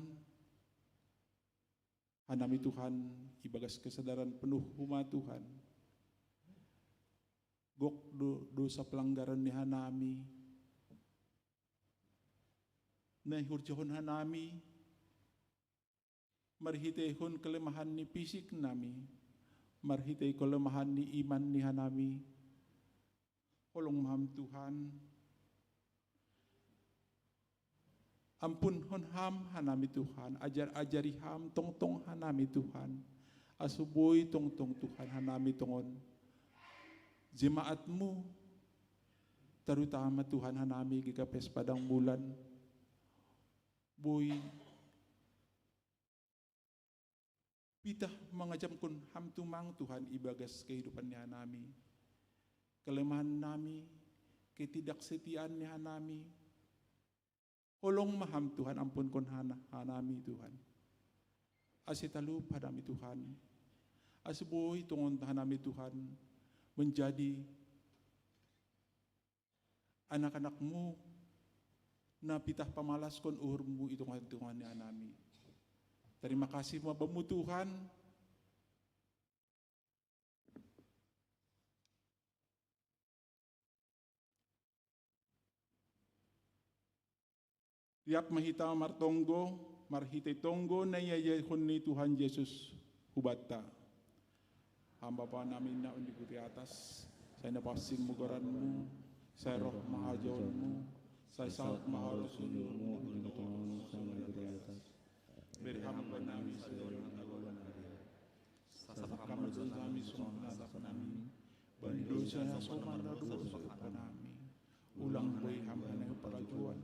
hanami Tuhan, ibagas kesadaran penuh homa Tuhan. Gok do dosa pelanggaran ni hanami, na ihorjahon hanami, marhiteihon kelemahan ni fisik nami, marhitei kelemahan ni iman ni hanami. Holong Ham Tuhan, ampunhon Ham hanami Tuhan, ajar-ajari Ham tongtong hanami Tuhan, ase boi tongtong Tuhan hanami tongon jemaat-Mu, terutama Tuhan hanami GKPS Padang Bulan, boi pitah mangajamkon Ham tumang Tuhan ibagas kehidupan ni hanami, kelemahan nami, ketidaksetiaan ni hanami. Holong ma Ham Tuhan, ampunkon hana, hanami Tuhan. Ase talup hanami Tuhan, ase boi tongon hanami Tuhan menjadi anak-anak-Mu, na pitah pamalaskon uhur-Mu i tongah-tongah ni hanami. Terima kasih ma Bamu Tuhan. Riap ma hita martonggo, marhitei tonggo na iajarhon ni Tuhan Jesus hubanta. Ham Bapa nami na di huriatas, sai na pansing ma goran-Mu, sai roh ma hajolonmu, sai saut ma harosuhonmu di tonga-tonga ni huriatas. Bere Ham Bapa nami sadari on na badia. Sasap Ham dosa nami songon pinasap nami bani dosa na soman na dosa Bapa nami. Ulang boi Ham hanami parajouan,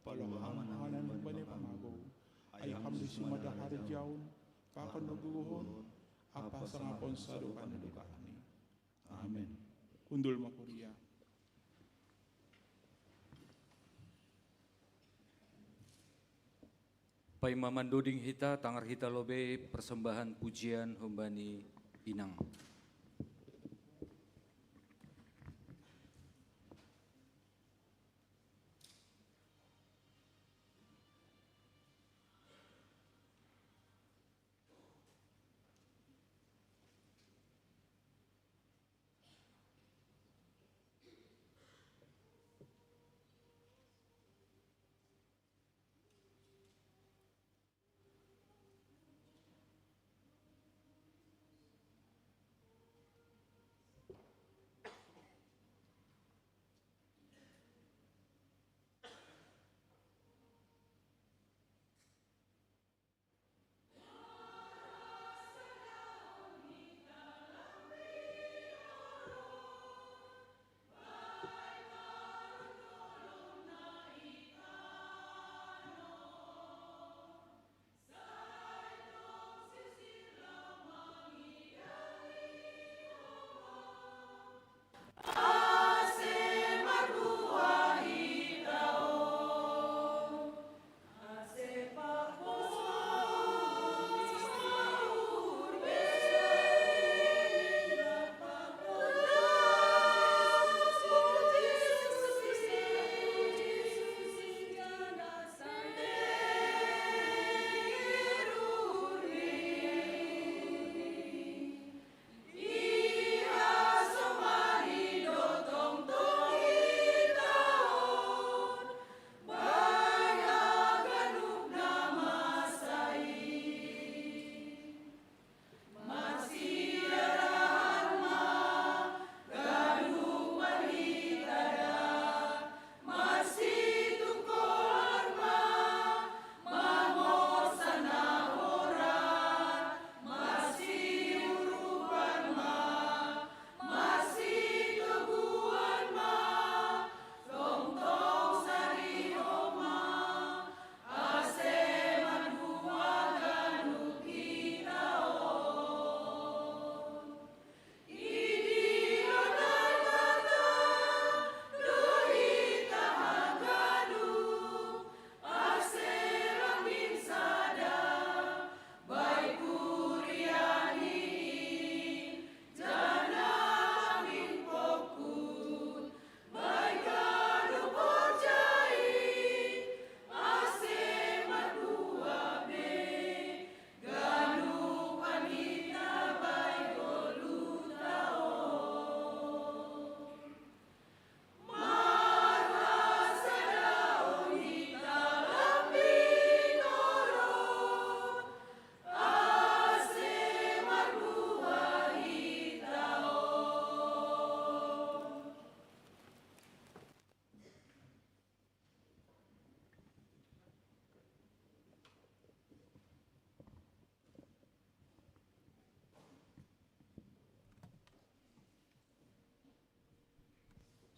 paloas Ham hanami bani pamago. Kami di sumada harijaon, pakon no gogohon, ampa sangapon sadokah ni dokahni. Amin. Hundul ma huria. Paima mandoding hita, tangar hita lobei persembahan pujian humbani Inang.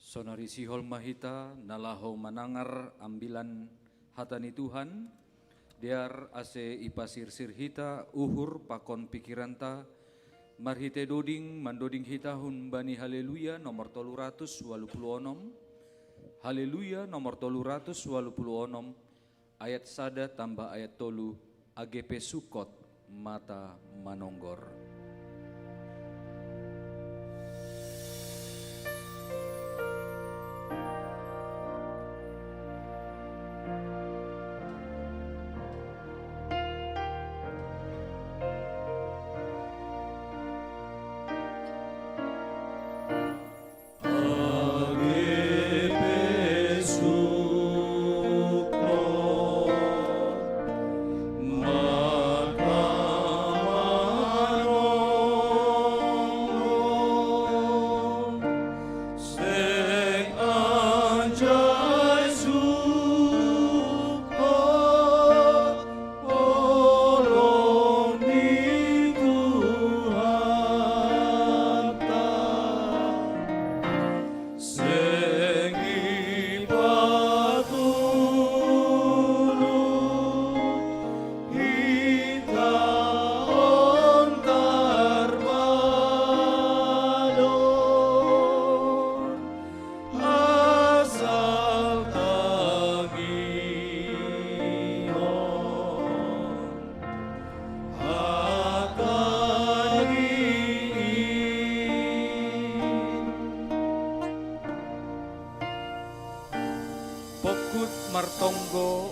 Sonari sihol ma hita na laho manangar ambilan hata ni Tuhan, dear ase ipasirsir hita uhur pakon pikiranta, marhitei doding mandoding hita humbani Haleluya nomor tolu ratus walu pulu onom, Haleluya nomor tolu ratus walu pulu onom, ayat sada tambah ayat tolu, age pe sukot mata manonggor.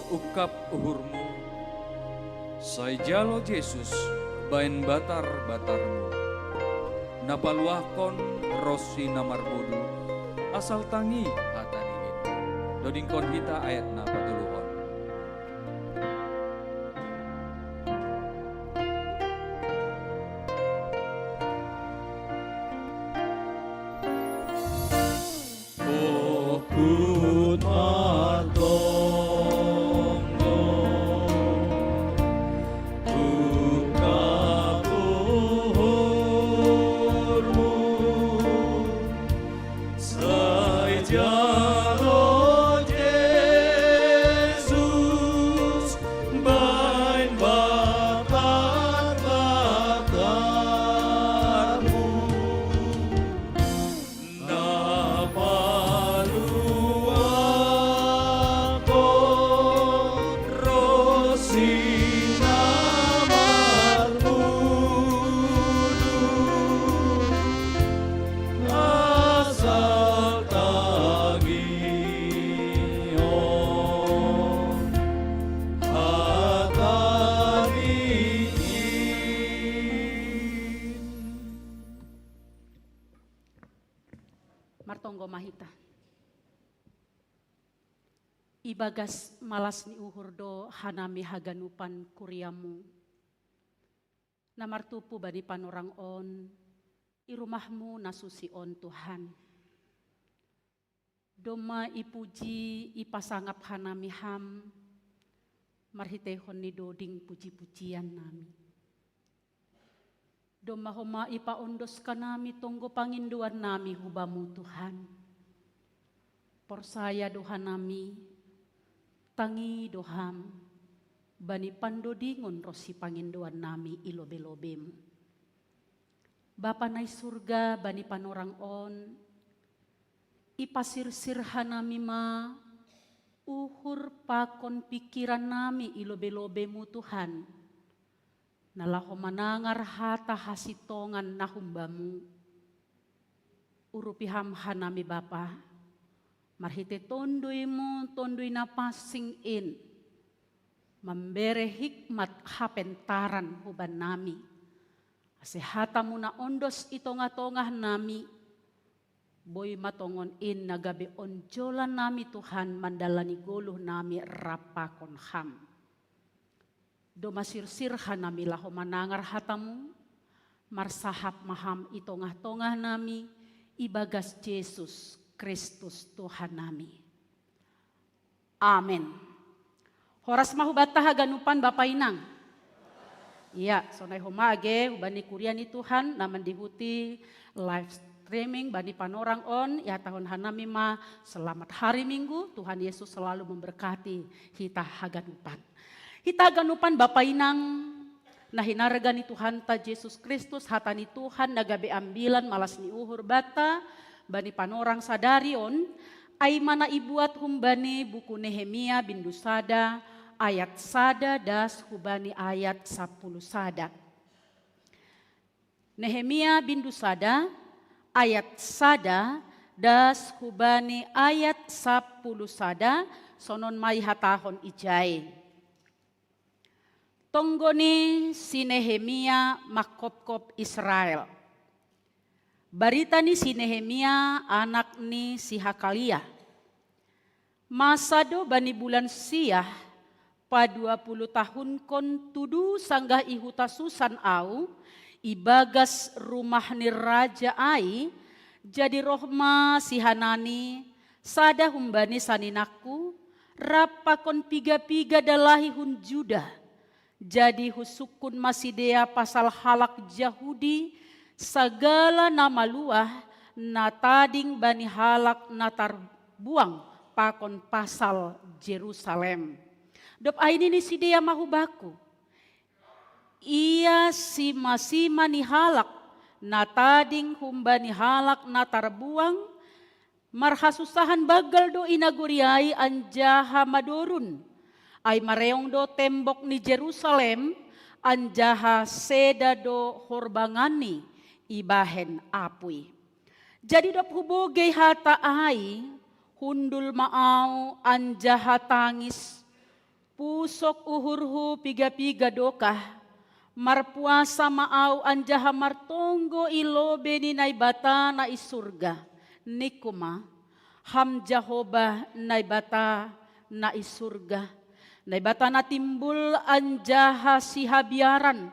Ungkap uhurmu, sai jalo Jesus baen batar-batarmu, na paluahkon ronsi na marbodu, asal tangi hata ni in. Dodingkon hita ayat na patoluhon. Fokkun martonggo ungkap uhurmu, sai jalo Jesus baen batar-batarmu, na paluahkon ronsi na marbodu, asal tangihon hata ni in. Martonggo ma hita. Ibagas malas ni uhur do hanami haganupan kuriamu, na martumpu bani panorang on, i rumahmu na suci on, Tuhan. Domma ipuji, ipasangap hanami Ham, marhiteihon ni doding puji-pujian nami. Domma homa ipaondos hanami tonggo pangindoan nami hu Bamu, Tuhan. Porsaya do hanami, tangi do Ham, bani pandodingon ronsi pangindoan nami i lobe-lobemu. Bapa na i surga, bani panorang on, ipasirsir hanami ma uhur pakon pingkiran nami i lobe-lobemu, Tuhan, na laho manangar hata hasintongan na humbamu. Urupi Ham hanami, Bapa, marhite Tonduymu, Tonduy Na Pansing in, mambere hikmat hapentaran hubannami, ase hatamu na ondos i tongah-tongah nami, boi ma tongon in na gabe onjolan nami, Tuhan, mandalani goluh nami rap pakon Ham. Domma sirsir hanami laho manangar hatamu, marsahap ma Ham i tongah-tongah nami, ibagas Jesus Kristus Tuhan nami. Amen. Horas ma hubanta haganupan, Bapa Inang. Ia, sonai homa age hubani kuria ni Tuhan na mandihuti live streaming bani panorang on, ihatahon hanami ma selamat hari Minggu, Tuhan Yesus selalu memberkati hita haganupan. Hita haganupan, Bapa Inang na hinarga ni Tuhanta Jesus Kristus, hata ni Tuhan na gabe ambilan malas ni uhur banta bani panorang sadari on, ai ma na ibuat humbani buku Nehemia bindu sada ayat sada das hubani ayat sampulu sada. Nehemia bindu sada ayat sada das hubani ayat sampulu sada, sonon ma ihatahon ijai. Tonggo ni si Nehemia manghophop Israel. Barita ni si Nehemia anak ni si Hakalia. Masa do bani bulan siah, padua pulu tahunkon tudu sanggah i huta Susan au, ibagas rumah ni raja ai, jadi roh ma si Hanani, sada humbani saninangku, rap pakon piga-piga dalahi hun Juda. Jadi husungkun ma sidea pasal halak Jahudi, sagala na maluah, na tading bani halak na tarbuang pakon pasal Jerusalem. Dob ai nini sidea ma hubakku: Ia sima-sima ni halak na tading humbani halak na tarbuang, marhasunsahan banggal do i nagori ai anjaha madorun. Ai mareong do tembok ni Jerusalem, anjaha seda do horbanganni ibahen apui. Jadi dob hubogei hata ai, hundul ma au anjaha tangis, Pusok uhurhu piga-piga dokah, marpuasa ma au anjaha martonggo i lobei ni Naibata na i surga. Ningku ma, Ham Jahowa Naibata na i surga, Naibata na timbul anjaha sihabiaran,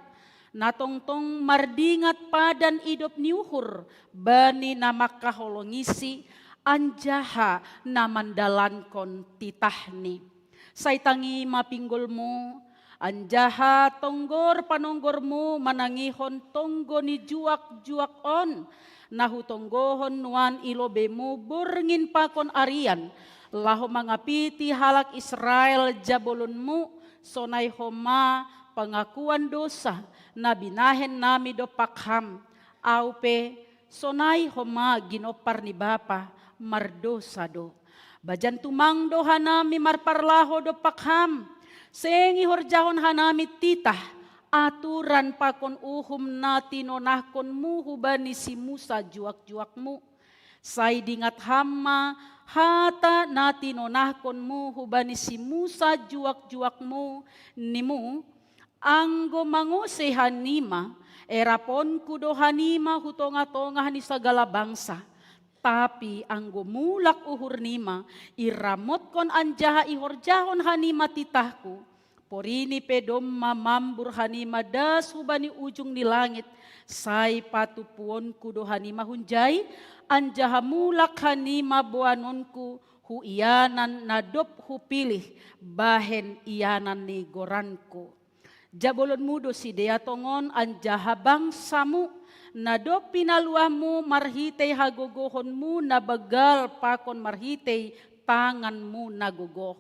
na tongtong mardingat padan idop ni uhur bani na mangkaholongisi anjaha na mandalankon titahni. Sai tangi ma pinggolmu, anjaha tonggor panonggormu manangihon tonggo ni juak-juak on, na hutonggohon nuan i lobeimu borngin pakon arian, laho mangapiti halak Israel jabolonmu, sonai homa pangakuan dosa na binahen nami dompak Ham. Au pe, sonai homa ginompar ni bapa, mardosa do. Bajan tumang do hanami marparlaho dompak Ham, seng ihorjahon hanami titah, aturan pakon uhum na tinonahkonmu hubani si Musa juak-juakmu. Sai dingat Ham ma hata na tinonahkonmu hubani si Musa juak-juakmu, nimu, Anggo mangosei hanima, eraponku do hanima hu tongah-tongah ni sagala bangsa. Tapi anggo mulak uhurnima, iramotkon anjaha ihorjahon hanima titahku, porini pe domma mambur hanima das hubani ujung ni langit, sai patumpuonku do hanima hunjai, anjaha mulak hanima boanonku hu ianan na dob hupilih bahen ianan ni goranku. Jabolonmu do sidea tongon anjaha bangsamu, na dob pinaluahmu marhitei hagogohonmu na banggal pakon marhitei tanganmu na gogoh.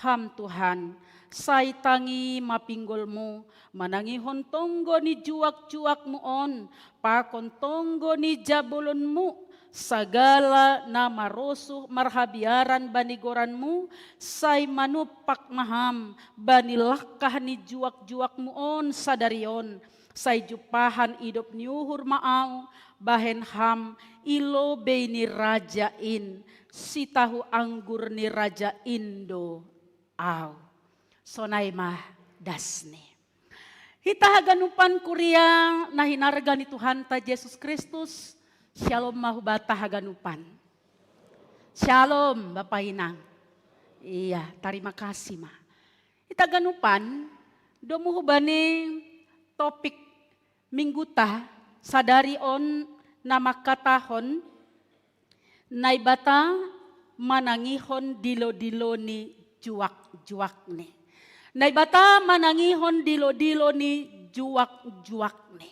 Ham Tuhan, sai tangi ma pinggolmu, manangihon tonggo ni juak-juakmu on, pakon tonggo ni jabolonmu, sagala na marosuh marhabiaran bani goranmu, sai manumpak ma Ham bani langkah ni juak-juakmu on sadari on, sai jumpahan idop ni uhur ma au, bahen Ham i lobei ni raja in, sitahu anggur ni raja in do au. Sonai ma dasni. Hita haganupan kuria na hinarga ni Tuhanta Jesus Kristus, syalom ma hubata haganupan. Syalom, Bapa Inang. Iya, tarima kasih ma. Hita haganupan, domu hubani topik mingguta sadari on na mangkatahon Naibata manangihon dilo-dilo ni juak-juakni. Naibata manangihon dilo-dilo ni juak-juakni.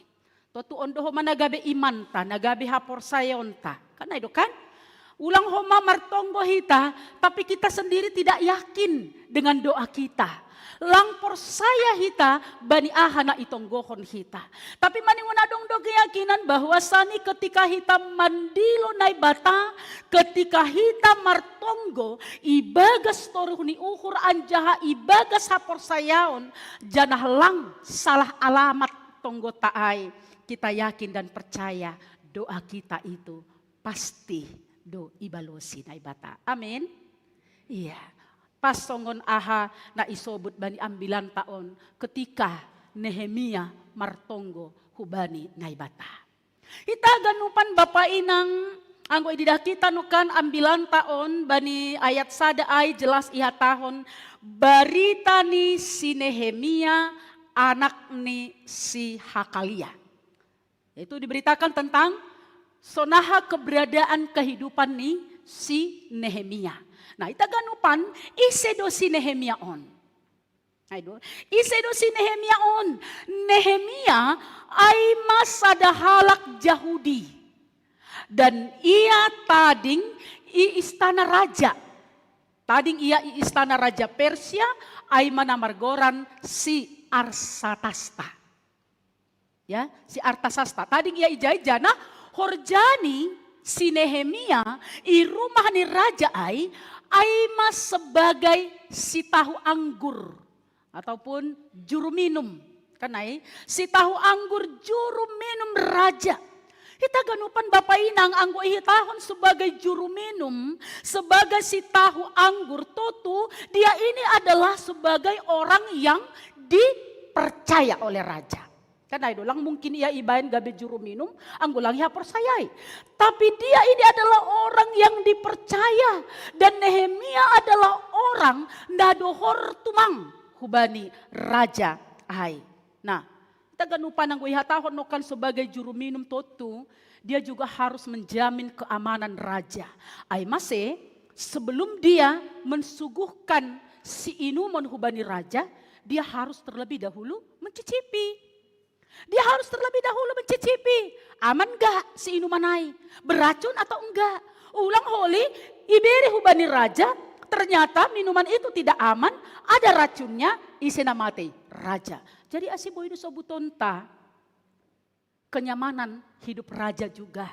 Tontu on do homa na gabe imanta, na gabe haporsayaonta. Kan ai do kan? Ulang homa martonggo hita, tapi kita sendiri tidak yakin dengan doa kita. Lang porsaya hita bani aha na itonggohon hita. Tapi maningon adong do keyakinan bahwasani ketika hita mandilo Naibata, ketika hita martonggo ibagas toruh ni uhur anjaha ibagas haporsayaon, janah lang salah alamat tonggonta ai, kita yakin dan percaya doa kita itu pasti do ibalosi Naibata. Amin. Iya. Pas songon aha na isobut bani ambilanta on, ketika Nehemia martonggo hubani Naibata. Hita ganupan Bapa Inang, anggo ididah kita nongkan ambilanta on bani ayat sada ai jelas ihatahon barita ni si Nehemia anak ni si Hakalia. Itu diberitakan tentang sonaha keberadaan kehidupan ni si Nehemia. Nah, hita ganupan, ise do si Nehemia on? Nah, itu. Ise do si Nehemia on? Nehemia ai ma sada halak Jahudi. Dan ia tading i istana raja. Tading ia i istana raja Persia, ai ma na margoran si Arsatasta. Ya, si Artasasta. Tading ia ijai janah horjani si Nehemia i rumah ni raja ai, ai ma sebagai si tahu anggur ataupun juru minum. Kan ai, si tahu anggur juru minum raja. Hita ganupan bapa inang anggo ihitahon sebagai juru minum, sebagai si tahu anggur tutu, dia ini adalah sebagai orang yang dipercaya oleh raja. Kan ai do, lang mungkin ia ibaen gabe juru minum anggo lang ia porsayai. Tapi dia ini adalah orang yang dipercaya, dan Nehemia adalah orang na dohor tumang hubani raja ai. Nah, taganupan anggo ihatahon nongkan sebagai juru minum tutu, dia juga harus menjamin keamanan raja. Ai mase, sebelum dia mensuguhkan si inumon hubani raja, dia harus terlebih dahulu mencicipi. Dia harus terlebih dahulu mencicipi, aman gak si inuman ai, beracun atau enggak. Ulang holi, ibere hubani raja, ternyata minuman itu tidak aman, ada racunnya, ise na matei? Raja. Jadi asi boi do sobutonta, kenyamanan hidup raja juga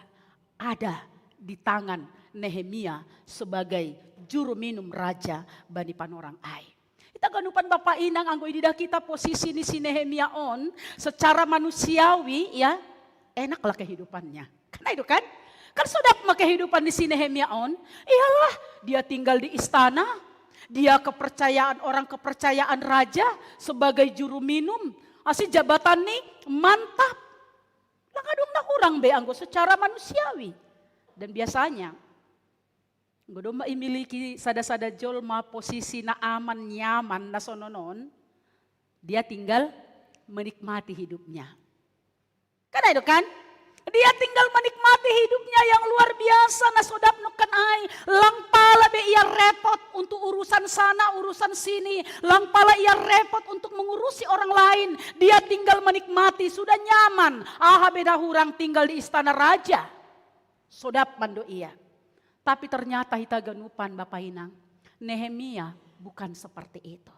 ada di tangan Nehemia sebagai juru minum raja bani panorang ai. Hita ganupan bapa inang, anggo ididah hita posisi ni si Nehemia on, secara manusiawi, ya, enaklah kehidupannya. Kan ai do kan? Kan sodap ma kehidupan ni si Nehemia on, iyalah, dia tinggal di istana, dia kepercayaan orang, kepercayaan raja sebagai juru minum, asi jabatan ni mantap. Lang adong na hurang be anggo secara manusiawi. Dan biasanya, anggo domma imiliki sada-sada jolma posisi na aman, nyaman, na sonon on, dia tinggal menikmati hidupnya. Kan ai do kan? Dia tinggal menikmati hidupnya yang luar biasa na sodap nongkan ai. Lang pala be ia repot untuk urusan sana, urusan sini. Lang pala ia repot untuk mengurusi orang lain. Dia tinggal menikmati, sudah nyaman. Aha be na hurang tinggal di istana raja. Sodap ma do ia. Tapi ternyata hita ganupan bapa inang, Nehemia bukan seperti itu.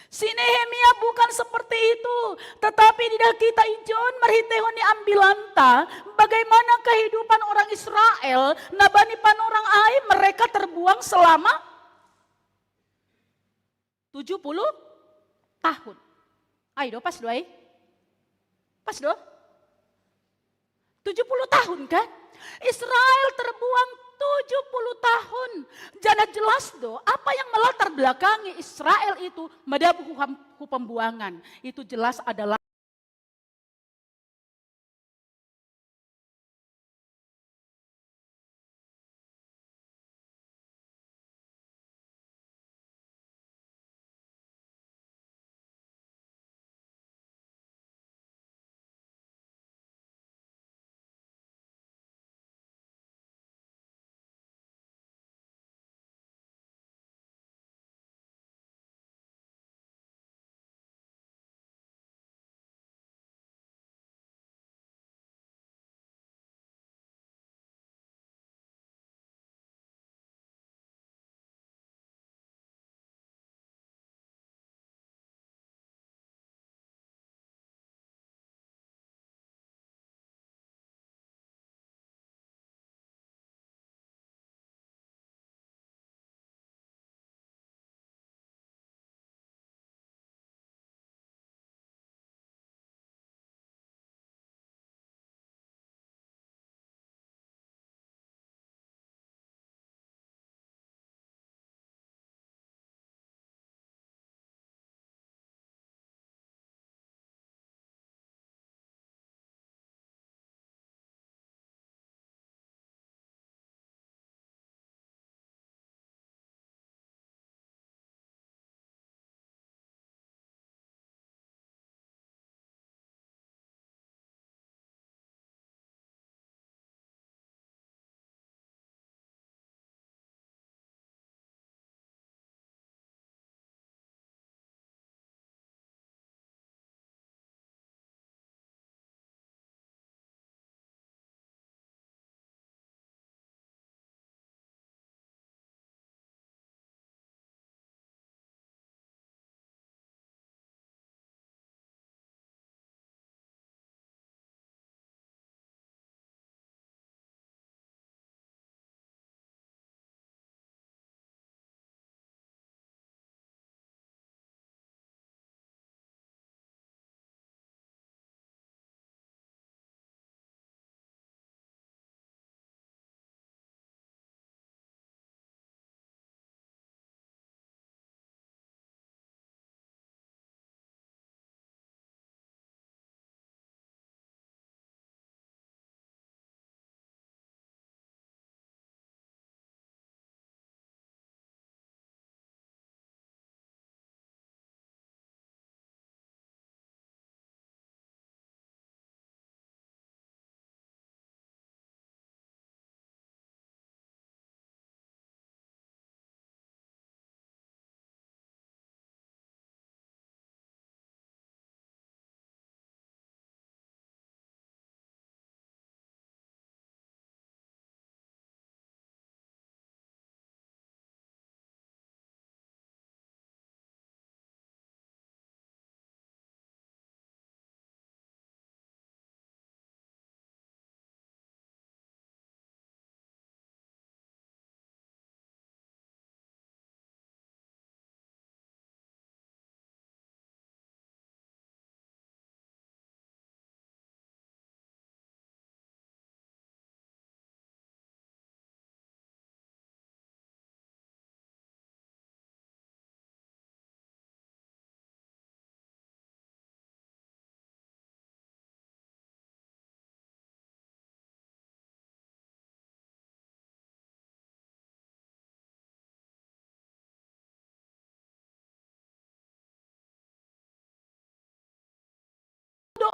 Si Nehemia bukan seperti itu, tetapi ididah hita ijon marhiteihon ni ambilanta, bagaimana kehidupan orang Israel na bani panorang ai mereka terbuang selama tujuh puluh tahun. Ai do, pas do ai? Pas do? Tujuh puluh tahun kan? Israel terbuang tujuh puluh tahun. Jadi jelas do, apa yang melatar belakangi Israel itu madabu hu ham-, hu pembuangan. Itu jelas adalah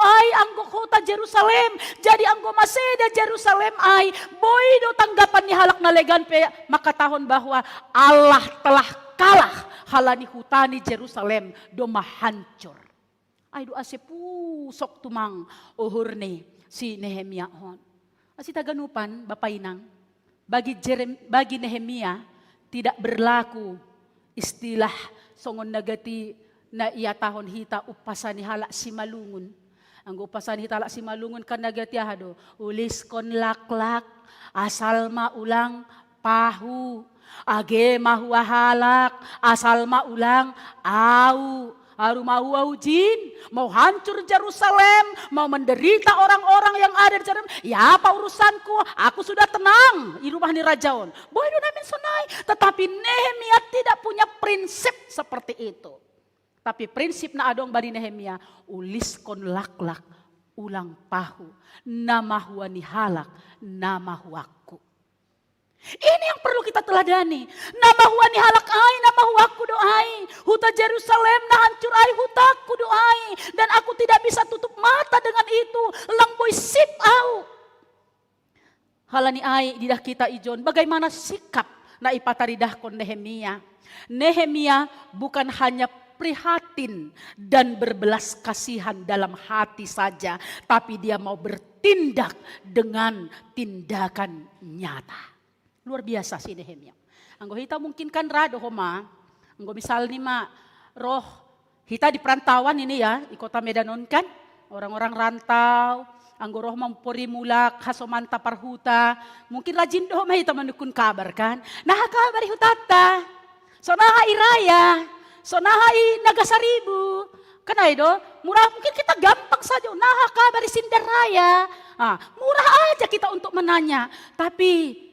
ai anggo kota Jerusalem, jadi anggo maseda Jerusalem ai. Boi do tanggapan ni halak na legan pe mangkatahon bahwa Allah telah kalah halani huta ni Jerusalem domma hancur. Ai do ase pusok tumang uhur ni si Nehemia on. Asi taganupan, Bapa Inang, bagi, Jerem, bagi Nehemia tidak berlaku istilah songon na gati na ihatahon hita umpasa ni halak Simalungun. Anggo umpasa ni hita halak Simalungun kan na gati aha do? Uliskon laklak, asal ma ulang pahu. Age mahua halak, asal ma ulang au. Aru mahua ujin, mau hancur Jerusalem, mau menderita orang-orang yang ada di Jerusalem, ya apa urusanku, aku sudah tenang di rumah ni raja on. Boi do namin sonai, tetapi Nehemia tidak punya prinsip seperti itu. Tapi prinsip na adong bani Nehemia, uliskon laklak, ulang pahu, na mahua ni halak, na mahuakku. Ini yang perlu kita teladani. Na mahua ni halak ai, na mahuakku do ai. Huta Jerusalem na hancur ai, hutakku do ai. Dan aku tidak bisa tutup mata dengan itu. Lang boi sip au. Halani ai didah hita ijon, bagaimana sikap na ipataridahkon Nehemia. Nehemia bukan hanya prihatin dan berbelas kasihan dalam hati saja, tapi dia mau bertindak dengan tindakan nyata. Luar biasa si Nehemia. Anggo hita mungkin kan ra do homa, anggo misalni ma roh hita di perantauan ini ya, di kota Medan on kan, orang-orang rantau, anggo roh mampori mulak hasomanta parhuta, mungkin rajin do homa hita manungkun kabar kan. Naha kabar i hutanta, sonaha i raya, sonaha i Nagasaribu, kan ai do, murah mungkin kita gampang saja, naha kabar i Sindang Raya. Ah, murah aja kita untuk menanya, tapi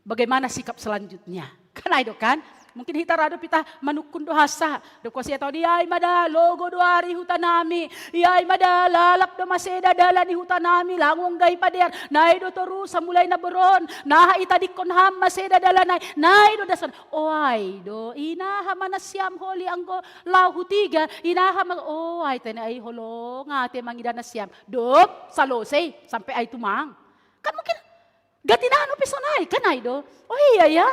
bagaimana sikap selanjutnya? Kan ai do kan? Mungkin hita ra do pe hita manungkun do hansa. Dob kuasi atau di ai ma da logo do ari huta nami. I ai ma da lalap do maseda dalan ni huta nami, langung gai padear. Nai do toru samulai na boron. Naha itadingkon ham maseda dalan ai. Nai do dason. O ai do, inaha ma nasiam holi anggo lao hutiga. Inaha ma, o ai tene ai holong ate mangida nasiam. Dob salosei sampe ai tumang. Kan mungkin Gati na anu pe sonai, kan ai do. Oh iya ya,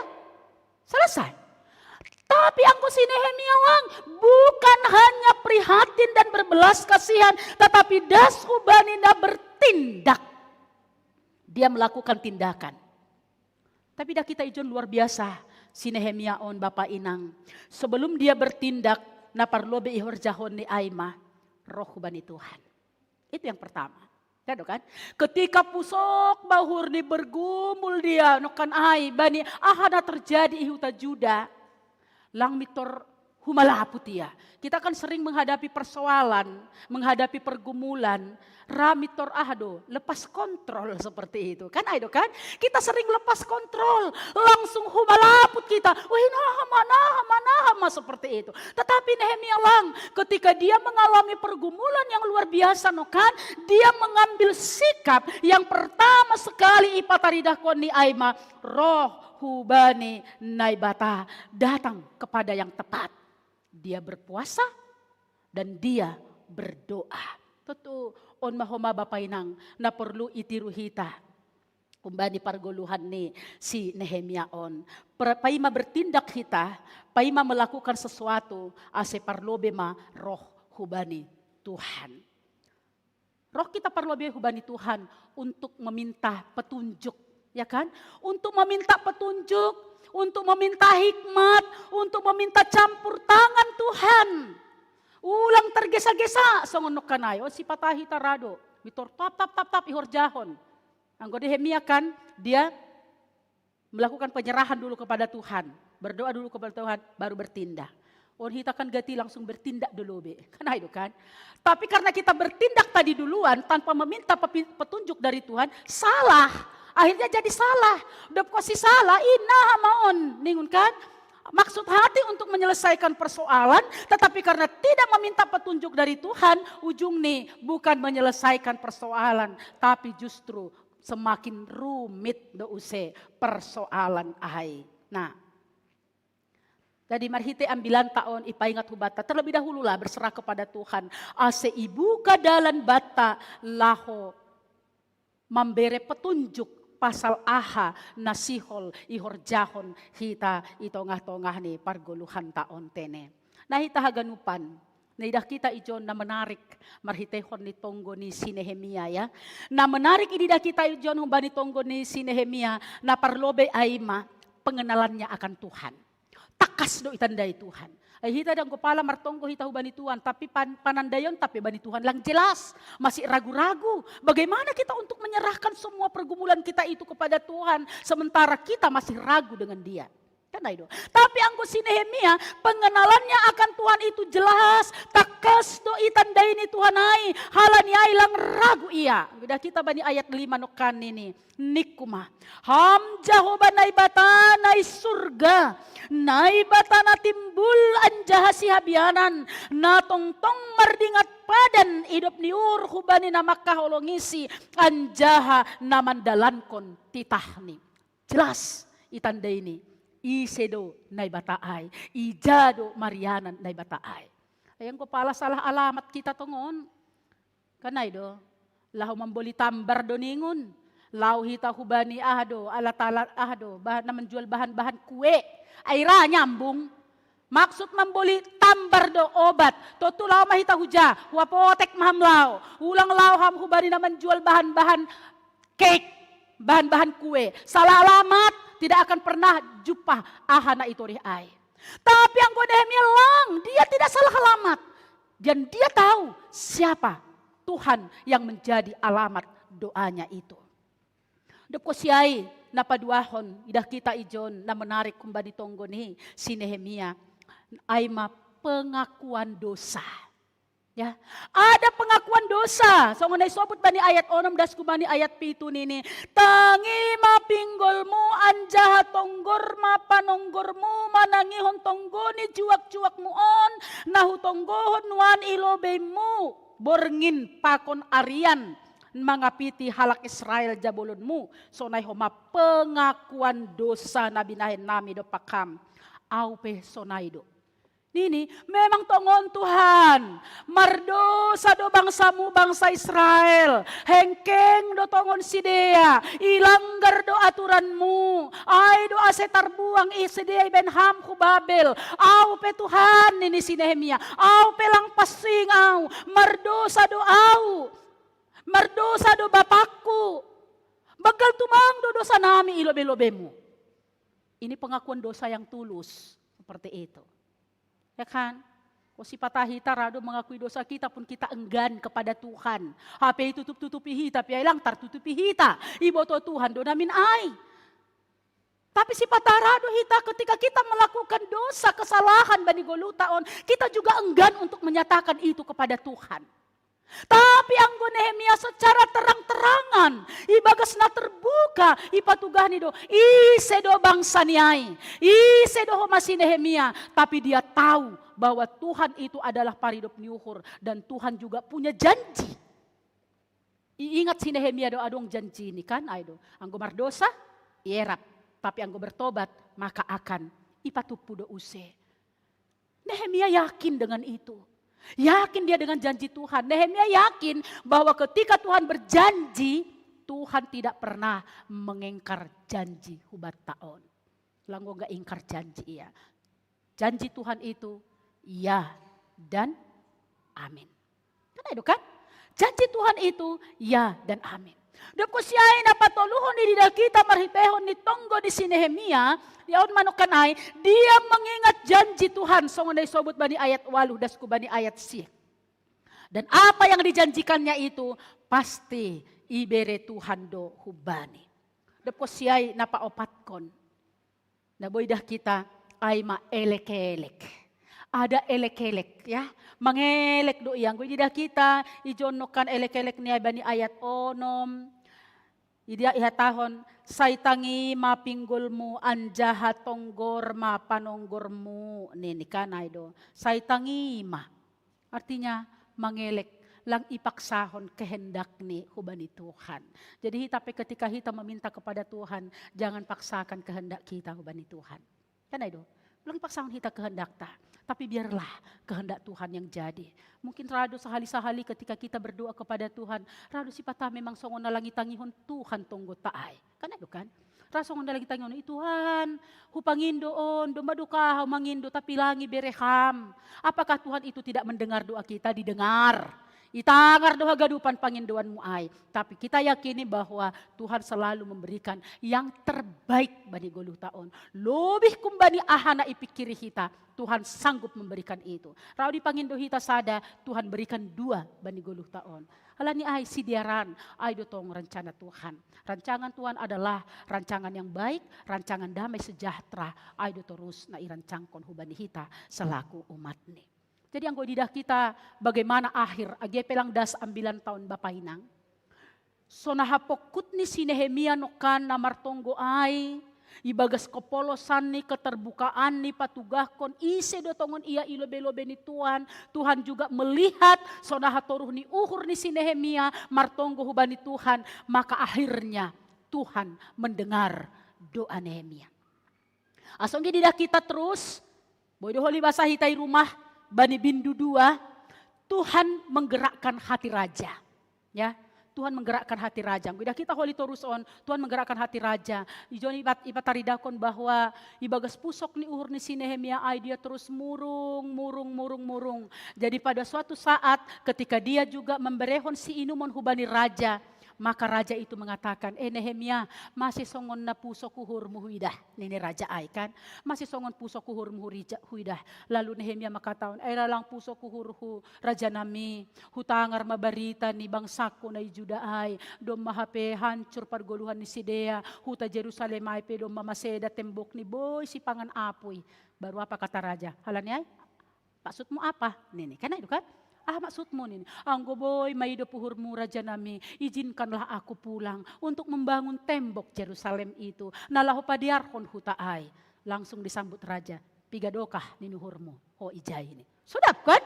selesai. Tapi anggo si Nehemia lang bukan hanya prihatin dan berbelas kasihan, tetapi das hubani na bertindak. Dia melakukan tindakan. Tapi dah kita ijon luar biasa si Nehemia on, Bapa Inang. Sebelum dia bertindak, na parlobei ihorjahon ni ai ma roh hubani Tuhan. Itu yang pertama. Ya do kan? Ketika pusok bahur ni bergumul dia nongkan ai bani aha na terjadi i huta Juda, lang mintor humalaput ia. Kita kan sering menghadapi persoalan, menghadapi pergumulan, ra mintor aha do, lepas kontrol seperti itu. Kan ai do kan? Kita sering lepas kontrol, langsung humalaput kita. Wih, naha ma, naha ma, naha ma seperti itu. Tetapi Nehemia lang, ketika dia mengalami pergumulan yang luar biasa, no kan, dia mengambil sikap yang pertama sekali ipataridahkon ni ai ma roh hubani Naibata, datang kepada yang tepat. Dia berpuasa dan dia berdoa. Tentu on ma homa Bapa Inang na porlu itiru hita. Humbani pargoluhan ni si Nehemia on. Per, paima bertindak hita, paima melakukan sesuatu, ase parlobei ma roh hubani Tuhan. Roh kita parlobei hubani Tuhan untuk meminta petunjuk, ya kan? Untuk meminta petunjuk, untuk meminta hikmat, untuk meminta campur tangan Tuhan. Ulang tergesa-gesa songon nongkan ai, on sipata hita ra do. Mintor tap tap tap tap ihorjahon. Anggo Nehemia kan, dia melakukan penyerahan dulu kepada Tuhan, berdoa dulu kepada Tuhan, baru bertindak. On hita kan gati langsung bertindak dulu be, kan ai do kan? Tapi karena kita bertindak tadi duluan tanpa meminta pepi, petunjuk dari Tuhan, salah. Akhirnya jadi salah. Dob kuasi salah, inaha ma on ningon kan? Maksud hati untuk menyelesaikan persoalan, tetapi karena tidak meminta petunjuk dari Tuhan, ujung ni bukan menyelesaikan persoalan, tapi justru semakin rumit do use persoalan ai. Nah, Jadi marhite ambilan ta on ipaingat hu banta, terlebih dahululah berserah kepada Tuhan. Ase ibuka dalan banta laho mambere petunjuk pasal aha na sihol ihorjahon hita i tongah-tongah ni pargoluhan ta on tene. Na hita haganupan, na idah kita ijon na menarik marhitehon ni tonggo ni si Nehemia ya. Na menarik ididah kita ijon humbani tonggo ni si Nehemia, na parlobei ai ma pengenalannya akan Tuhan. Takas do itandai Tuhan. Ai hita dang gopala martonggo hita hubani Tuhan, tapi pan, panandaion tapi bani Tuhan lang jelas, masih ragu-ragu. Bagaimana kita untuk menyerahkan semua pergumulan kita itu kepada Tuhan, sementara kita masih ragu dengan Dia? Kan ai do. Tapi anggo si Nehemia, pengenalannya akan Tuhan itu jelas, takas do itandai ni Tuhan ai, halani ai lang ragu ia. Idah kita bani ayat lima nongkan nini. Ningku ma, Ham Jahowa Naibata na i surga, Naibata na timbul anjaha sihabianan, na tongtong mardingat padan idop ni uhur hubani na mangkaholongi si, anjaha na mandalankon titahni. Jelas itandai ni, ise do Naibata ai, ija do marianan Naibata ai. Ai anggo pala salah alamat hita tongon. Kan ai do, laho mamboli tambar do ningun. Laho hita hubani aha do, alat-alat aha do, bahan, na manjual bahan-bahan kue. Ai ra nyambung. Maksud mamboli tambar do obat. Tontu laho ma hita huja, hu apotek ma ham laho. Ulang laho ham hubani na manjual bahan-bahan cake, bahan-bahan kue. Salah alamat, tidak akan pernah jumpah aha na itorih ai. Tapi anggo Nehemia lang, dia tidak salah alamat. Dan dia tahu siapa Tuhan yang menjadi alamat doanya itu. Dob husiai na paduahon, idah kita ijon na menarik humbani tonggo ni si Nehemia, ai ma pengakuan dosa. Ya, ada pengakuan dosa. Songon na isobut bani ayat onom das hubani ayat pitu nini. Tangi ma pinggolmu anjaha tonggor ma panonggormu manangihon tonggo ni juak-juakmu on, na hutonggohon nuan i lobeimu, borngin pakon arian mangapiti halak Israel jabolonmu, sonai homa pengakuan dosa na binahen nami dompak ham. Au pe sonai do. Nini, memang tongon Tuhan, mardosa do bangsamu bangsa Israel, hengkeng do tongon sidea, ilanggar do aturanmu, ai do ase tarbuang i sidea ibaen ham hu Babel, au pe Tuhan nini si Nehemia, au pe lang pansing au, mardosa do au, mardosa do bapakku, banggal tumang do dosa nami i lobei-lobeimu. Ini pengakuan dosa yang tulus, seperti itu. Ya kan? Ko sipata hita ra do mengakui dosa kita pun kita enggan kepada Tuhan. Hape itutup-tutupi hita, pe ai lang tartutupi hita. Iboto Tuhan do namin ai. Tapi sipata ra do hita ketika kita melakukan dosa, kesalahan bani goluhta on, kita juga enggan untuk menyatakan itu kepada Tuhan. Tapi anggo Nehemia secara terang-terangan, ibagas na terbuka, ipatugahni do, ise do bangsa ni ai, ise do homa si Nehemia, tapi dia tahu bahwa Tuhan itu adalah paridop ni uhur dan Tuhan juga punya janji. Iingat si Nehemia do adong janji ni kan, ai do. Anggo mardosa, ierap. Tapi anggo bertobat, maka akan ipatumpu do use. Nehemia yakin dengan itu. Yakin dia dengan janji Tuhan. Nehemia yakin bahwa ketika Tuhan berjanji, Tuhan tidak pernah mengingkar janji hubanta on. Lang nggo ingkar janji ia. Janji Tuhan itu ya dan amin. Kan ai do kan? Janji Tuhan itu ya dan amin. Dob husiai na patoluhon ididah hita marhitehon ni tonggo ni si Nehemia, ia on ma nongkan ai, dia mengingat janji Tuhan, songon na isobut bani ayat walu das hubani ayat sia. Dan apa yang dijanjikannya itu pasti ibere Tuhan do hubani. Dob husiai na paopatkon. Na boi idah hita, ai ma elek-elek. Ada elek-elek ya. Mangelek do ia, anggo ididah hita, ijon nongkan elek-elek ni ai bani ayat onom. Idia ihatahon, sai tangi ma pinggolmu anjaha tonggor ma panonggormu, nini kan ai do. Sai tangi ma. Artinya mangelek, lang ipaksahon kehendak ni hubani Tuhan. Jadi hita pe ketika hita meminta kepada Tuhan, jangan paksakan kehendak kita hubani Tuhan. Kan ai do. Ulang paksahon hita kehendakta. Tapi biarlah kehendak Tuhan yang jadi. Mungkin rado sahali-sahali ketika kita berdoa kepada Tuhan, rado sipata memang songon na lang itangihon Tuhan tonggonta ai. Kan itu kan? Rado songon na lang itangihon, "I Tuhan, hupangindo on, domma do ka ahu mangindo, tapi lang ibere Ham." Apakah Tuhan itu tidak mendengar doa kita? Didengar. Itangar do haganupan pangindoanmu ai. Tapi kita yakini bahwa Tuhan selalu memberikan yang terbaik bani goluhta on. Lobih kumbani aha na ipikiri hita, Tuhan sanggup memberikan itu. Rau dipangindo hita sada, Tuhan berikan dua bani goluhta on. Alani ai sidearan, ai do tong rencana Tuhan. Rancangan Tuhan adalah rancangan yang baik, rancangan damai sejahtera, ai do torus na irancangkon hubani hita selaku umatni. Jadi anggo didah kita bagaimana akhir, age pe lang das ambilan taon bapa inang. So na hapongkut ni si Nehemia nongkan na martonggo ai, ibagas kopolosan ni keterbukaan ni patugahkon ise do tongon ia i lobe-lobe ni Tuhan. Tuhan juga melihat so na hatoruh ni uhur ni si Nehemia martonggo hubani Tuhan, maka akhirnya Tuhan mendengar doa Nehemia. Asonggi didah kita terus, boi do holi basa hita i rumah, bani bindu dua, Tuhan menggerakkan hati raja. Ya, Tuhan menggerakkan hati raja. Anggo idah kita holi torus on, Tuhan menggerakkan hati raja. Ijon ipat, ipataridahkon bahwa ibagas pusok ni uhur ni si Nehemia ai dia terus murung, murung, murung, murung. Jadi pada suatu saat ketika dia juga memberehon si inumon hubani raja, maka raja itu mengatakan, "Eh Nehemia, masih songon na pusok uhurmu huidah," nini raja ai kan. "Masih songon pusok uhurmu huidah." Lalu Nehemia mengatakan, "Eh lalang pusok uhurhu, raja nami, hutangar ma barita ni bangsangku na i Juda ai, domma hape hancur pargoluhan ni sidea, huta Jerusalem ai pe domma maseda tembok ni boi sipangan apui." Baru apa kata raja? Halani ai, "Maksudmu apa?" nini. Kan itu kan? "Ah, maksudmu nini. Anggo boi ma idop uhurmu raja nami, izinkanlah aku pulang untuk membangun tembok Jerusalem itu. Na laho padearhon huta ai." Langsung disambut raja, "Piga dokah ni uhurmu ho ijai?" nini. Sodap kan?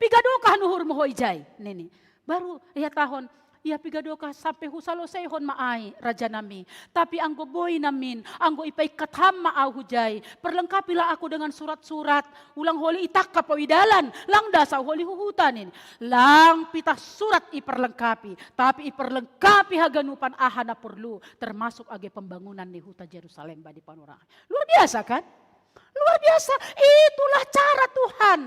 "Piga dokah ni uhurmu ho ijai?" nini. Baru ihatahon, "Ia piga dokah sampe husaloseihon ma ai, raja nami. Tapi anggo boi namin, anggo ipaingkat Ham ma au hujai, perlengkapilah aku dengan surat-surat, ulang holi itangkap au i dalan, lang das au holi hu huta," nini. Lang pitah surat iperlengkapi, tapi iperlengkapi haganupan aha na porlu, termasuk age pembangunan ni huta Jerusalem bani panurangan. Luar biasa kan? Luar biasa, itulah cara Tuhan.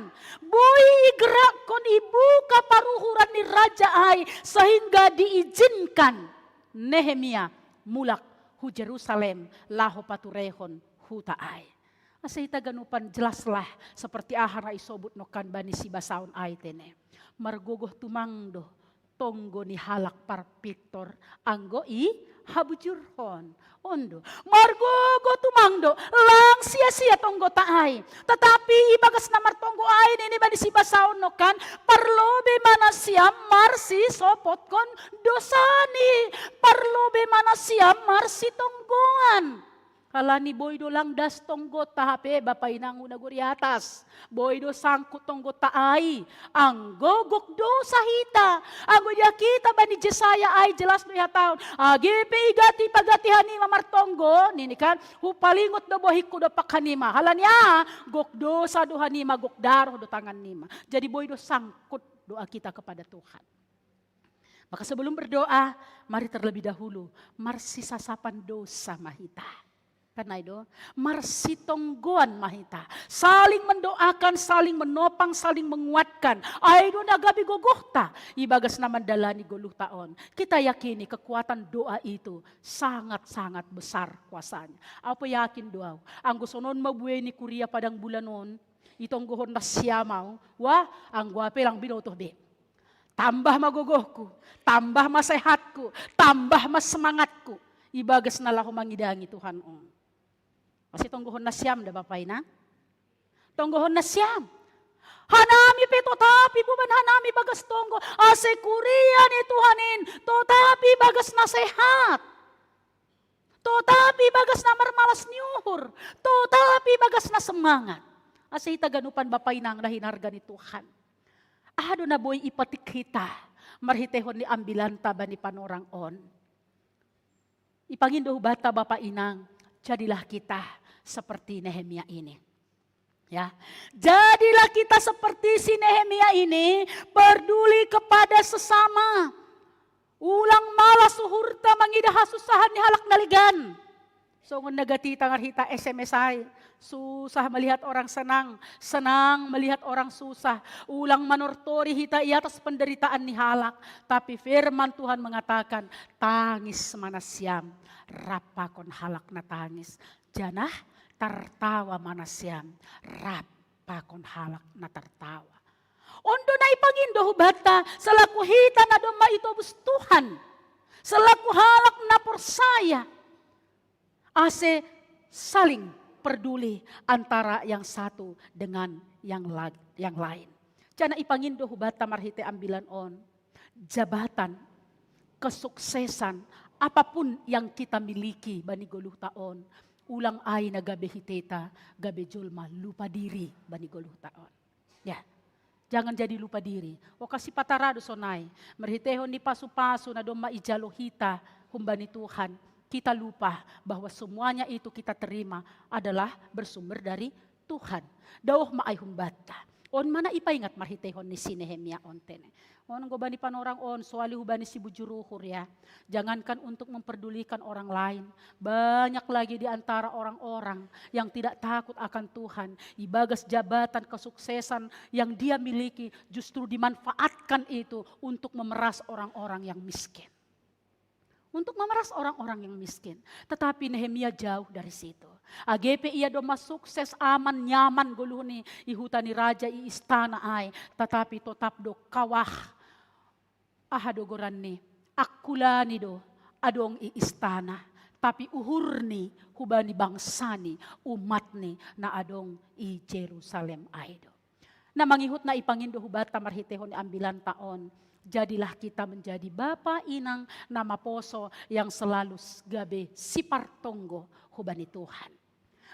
Boi igerakkon, ibuka paruhuran ni raja ai sehingga diizinkan Nehemia mulak hu Jerusalem laho paturehon huta ai. Asa hita ganupan jelaslah seperti aha na isobut nongkan bani sibasaon ai tene. Margogoh tumang do tonggo ni halak parpintor anggo i habujurhon. Ondo, margogoh tumang do, lang sia-sia tonggota ai. Tetapi ibagas na martonggo ai nini bani sibasaon nongkan, parlobe ma nasiam marsisopotkon dosa ni, parlobe ma nasiam marsitonggoan. Halani boi do lang das tonggonta hape bapa inangku na gori atas. Boi do sangkut tonggonta ai, anggo gok dosa hita. Anggo dia kita bani Jesaya ai jelas do ihatahon, age pe iganti paganti hanima martonggo, nini kan, hupalingot do bohingku dompak hanima. Halani aha? Gok dosa do hanima, gok daroh do tangan nima. Jadi boi do sangkut doa kita kepada Tuhan. Maka sebelum berdoa, mari terlebih dahulu marsisasapan dosa ma hita. Kan ai do, marsitonggoan ma hita. Saling mendoakan, saling menopang, saling menguatkan. Ai do na gabe gogohta ibagas na mandalani goluhta on. Kita yakini kekuatan doa itu sangat-sangat besar kuasanya. Au pe yakin do au, anggo sonon ma buei ni kuria Padang Bulan on, itonggohon nasiam au, wah, anggo au pe lang binoto be. Tambah ma gogohku, tambah ma sehatku, tambah ma semangatku ibagas na laho mangidangi Tuhan on. Masih tonggohon nasiam da bapa inang? Tonggohon nasiam. Hanami pe totap iboban hanami bagas tonggo, ase kuria ni Tuhan in totap ibagas na sehat. Totap ibagas na marmalas ni uhur, totap ibagas na semangat. Asa hita ganupan bapa inang na hinarga ni Tuhan. Aha do na boi ipetik hita marhiteihon ni ambilanta bani panorang on? Ipangindo hubanta bapa inang, jadilah kita seperti Nehemia ini. Ya, jadilah kita seperti si Nehemia ini, peduli kepada sesama. Ulang malas uhurta mangidah hasusahan ni halak na legan. Songon na gati tangar hita S M S ai. Susah melihat orang senang, senang melihat orang susah. Ulang manortori hita i atas penderitaan ni halak. Tapi firman Tuhan mengatakan, tangis ma nasiam rap pakon halak na tangis. Janah tartawa ma nasiam rap pakon halak na tartawa. On do na ipangindo hubanta selaku hita na domma itobus Tuhan, selaku halak na porsaya, ase saling peduli antara yang satu dengan yang, la- yang lain. Janah ipangindo hubanta marhite ambilan on, jabatan, kesuksesan, apapun yang kita miliki bani goluhta on, ulang ai na gabe hiteta gabe jolma lupa diri bani goluhta on. Ya, jangan jadi lupa diri. Oka sipata ra do sonai, marhitehon ni pasu-pasu na domma ijalo hita humbani Tuhan, kita lupa bahwa semuanya itu kita terima adalah bersumber dari Tuhan. Daoh ma ai humbanta. On ma na ipaingat marhitehon ni si Nehemia on tene. On, anggo bani panorang on, soali hubani si bujur uhur ya. Jangankan untuk memperdulikan orang lain, banyak lagi di antara orang-orang yang tidak takut akan Tuhan, ibagas jabatan kesuksesan yang dia miliki justru dimanfaatkan itu untuk memeras orang-orang yang miskin. Untuk memeras orang-orang yang miskin. Tetapi Nehemia jauh dari situ. Age pe ia domma sukses, aman, nyaman goluhni i huta ni raja, i istana ai, tetapi totap do kawah. Aha do goranni? Angkulani do adong i istana, tapi uhurni hubani bangsani, umatni na adong i Jerusalem ai do. Na mangihut na ipangindo hubanta marhitehon ambilanta on, jadilah kita menjadi bapa inang na maposo yang selalu gabe sipartonggo hubani Tuhan.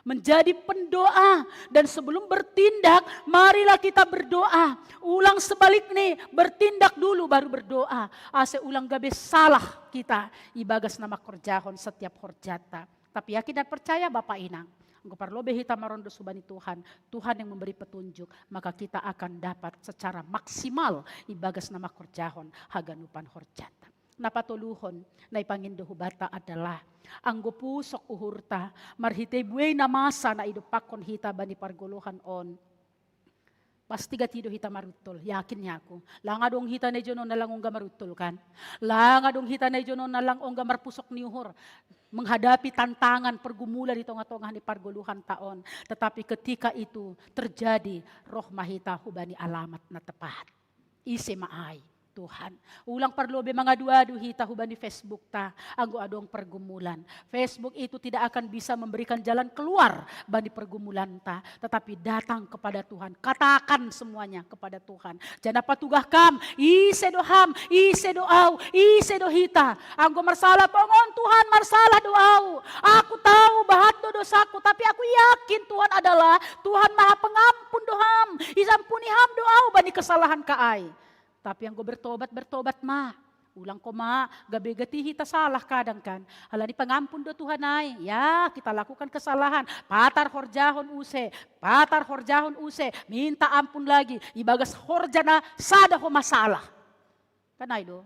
Menjadi pendoa, dan sebelum bertindak, marilah kita berdoa. Ulang sebaliknya, bertindak dulu baru berdoa. Ase ulang gabe salah kita ibagas na mangkorjahon setiap horjanta. Tapi yakin dan percaya Bapa Inang, anggo parlobei hita marondos hubani Tuhan, Tuhan yang memberi petunjuk, maka kita akan dapat secara maksimal ibagas na mangkorjahon haganupan horjanta. Na patoluhon na ipangindo hubanta adalah anggo pusok uhurta marhitei buei na masa na idompakkon hita bani pargoluhan on, pasti gati do hita maruntol, yakin ni aku. Lang adong hita na ijonon na lang ongga maruntol kan? Lang adong hita na ijonon na lang ongga marpusok ni uhur menghadapi tantangan pergumulan di tongah-tongah ni pargoluhanta on. Tetapi ketika itu terjadi, roh ma hita hubani alamat na tepat. Ise ma ai? Tuhan. Ulang parlobei mangadu-adu hita hubani Facebook ta, anggo adong pergumulan. Facebook itu tidak akan bisa memberikan jalan keluar bani pergumulanta, tetapi datang kepada Tuhan, katakan semuanya kepada Tuhan. Jangan patugah kam, ise do ham, ise do au, ise do hita. Anggo marsalah tongon, Tuhan, marsalah do au. Aku tahu bahat do dosaku, tapi aku yakin Tuhan adalah Tuhan maha pengampun do ham. Isampuni ham do au bani kesalahanka ai. Tapi anggo bertobat, bertobat ma. Ulang koma gabe gati hita salah kadang kan. Alani pengampun do Tuhan ai. Ya, kita lakukan kesalahan. Patar horjahon use, patar horjahon use, minta ampun lagi. Ibagas horja na sada homa salah. Kan ai do.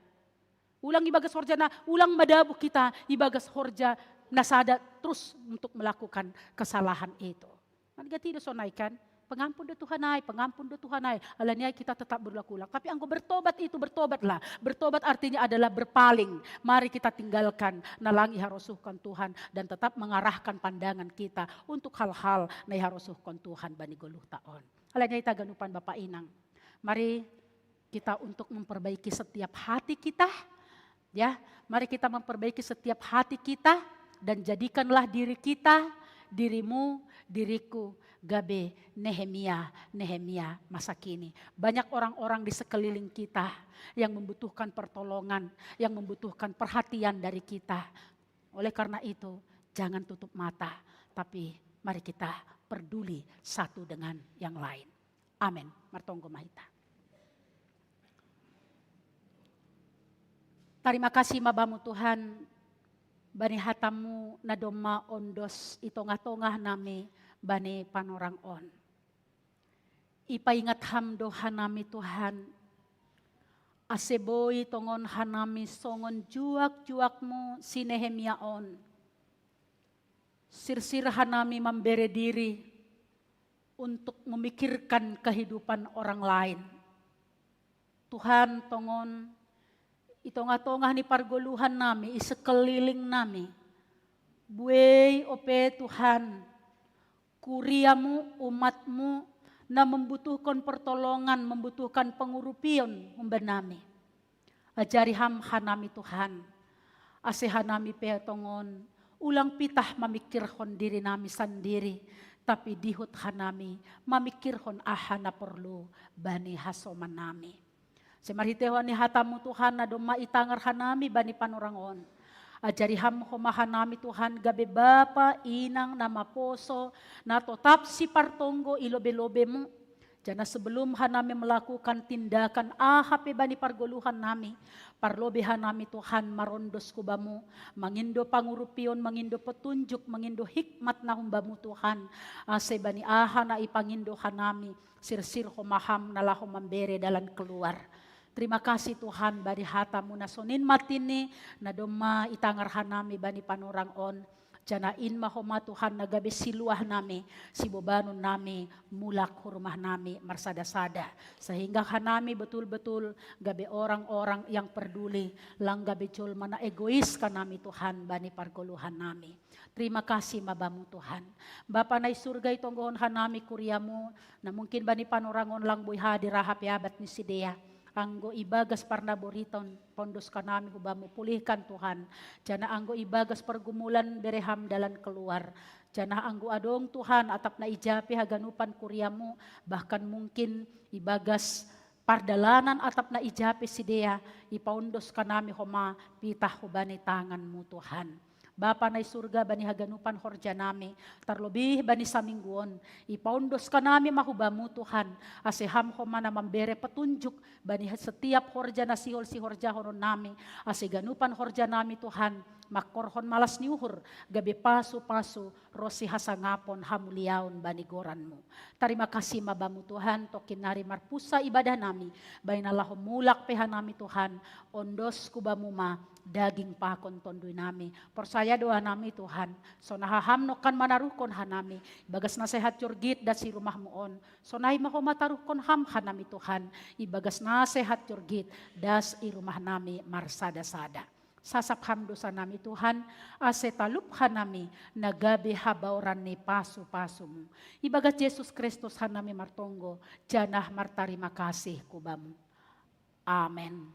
Ulang ibagas horja na, ulang madabuh hita ibagas horja na sada terus untuk melakukan kesalahan itu. Kan gati do sonai kan? Pengampun do Tuhan ai, pengampun do Tuhan ai. Alani ai kita tetap berulang-ulang. Tapi anggo bertobat itu, bertobatlah. Bertobat artinya adalah berpaling. Mari kita tinggalkan na lang iharosuhkon Tuhan dan tetap mengarahkan pandangan kita untuk hal-hal na iharosuhkon Tuhan bani goluhta on. Alani ai haganupan Bapa Inang, mari kita untuk memperbaiki setiap hati kita, ya. Mari kita memperbaiki setiap hati kita dan jadikanlah diri kita, dirimu, diriku gabe Nehemia, Nehemia masa kini. Banyak orang-orang di sekeliling kita yang membutuhkan pertolongan, yang membutuhkan perhatian dari kita. Oleh karena itu, jangan tutup mata, tapi mari kita peduli satu dengan yang lain. Amin. Martonggo ma hita. Tarima kasih ma Bamu Tuhan, bani hatamu na domma ondos i tongah-tongah nami bani panorang on. Ipaingat ham do hanami Tuhan, ase boi tongon hanami songon juak-juakmu si Nehemia on. Sirsir hanami mambere diri untuk memikirkan kehidupan orang lain. Tuhan tongon, i tongah-tongah ni pargoluhan nami, i sekeliling nami. Buei ope Tuhan, kuriamu, umatmu, na membutuhkan pertolongan, membutuhkan pengurupion umban nami. Ajari ham hanami Tuhan, ase hanami pe tongon, ulang pitah mamikirhon diri nami sandiri, tapi dihut hanami mamikirhon aha na porlu bani hasoman nami. Semarhitehon ni hatamu Tuhan na domma itangar hanami bani panorang on. Ajari ham homa hanami Tuhan gabe bapa inang na maposo, na totap sipartonggo i lobe-lobemu. Jana sebelum hanami melakukan tindakan aha pe bani pargoluhan nami, parlobe hanami Tuhan marondos ku bamu, mangindo pangurupion, mangindo petunjuk, mangindo hikmat na humbamu Tuhan, ase bani aha na ipangindo hanami, sirsir homa ham na laho mambere dalan keluar. Terima kasih Tuhan bani hatamu na sonin matini, na domma itangar hanami bani panorang on. Jana in ma homa Tuhan na gabe siluah nami, sibobanon nami, mulak hu rumah nami marsada-sada. Sehingga hanami betul-betul gabe orang-orang yang peduli, lang gabe jolma na egois hanami Tuhan bani pargoluhan nami. Terima kasih ma bamu Tuhan. Bapa na i surga, itonggohon hanami kuriamu, na mungkin bani panorang on lang boi hadir aha pe abat ni sidea. Anggo ibagas parnaboriton, paondos hanami hu bamu, pulihkan Tuhan. Jana anggo ibagas pergumulan, bere ham dalan keluar. Jana anggo adong Tuhan atap na ija pe haganupan kuriamu, bahkan mungkin ibagas pardalanan atap na ija pe sidea, ipaondos hanami homa pitah hubani tanganmu Tuhan. Bapa na i surga, bani haganupan horja nami, tarlobih bani saminggu on, ipaondos hanami ma hu bamu Tuhan, ase ham homa na mambere petunjuk bani setiap horja na sihol sihorjahonon nami, ase ganupan horja nami Tuhan, mangkorhon malas ni uhur, gabe pasu-pasu, ronsi hasangapon hamuliaon bani goranmu. Tarima kasih ma bamu Tuhan, tongkin nari marpunsa ibadah nami, bahen na laho mulak pe hanami Tuhan, ondos hu bamu ma daging pakon tondui nami. Porsaya do hanami Tuhan, songon aha ham nongkan manaruhkon hanami, ibagas na sehat jorgit das i rumahmu on, sonai ma homa taruhkon ham hanami Tuhan, ibagas na sehat jorgit das i rumah nami marsada-sada. Sasap ham dosa nami Tuhan, ase talup hanami na gabe habaoran ni pasu-pasumu. Ibagas Jesus Kristus hanami martonggo, janah martarima kasih hu bamu. Amen.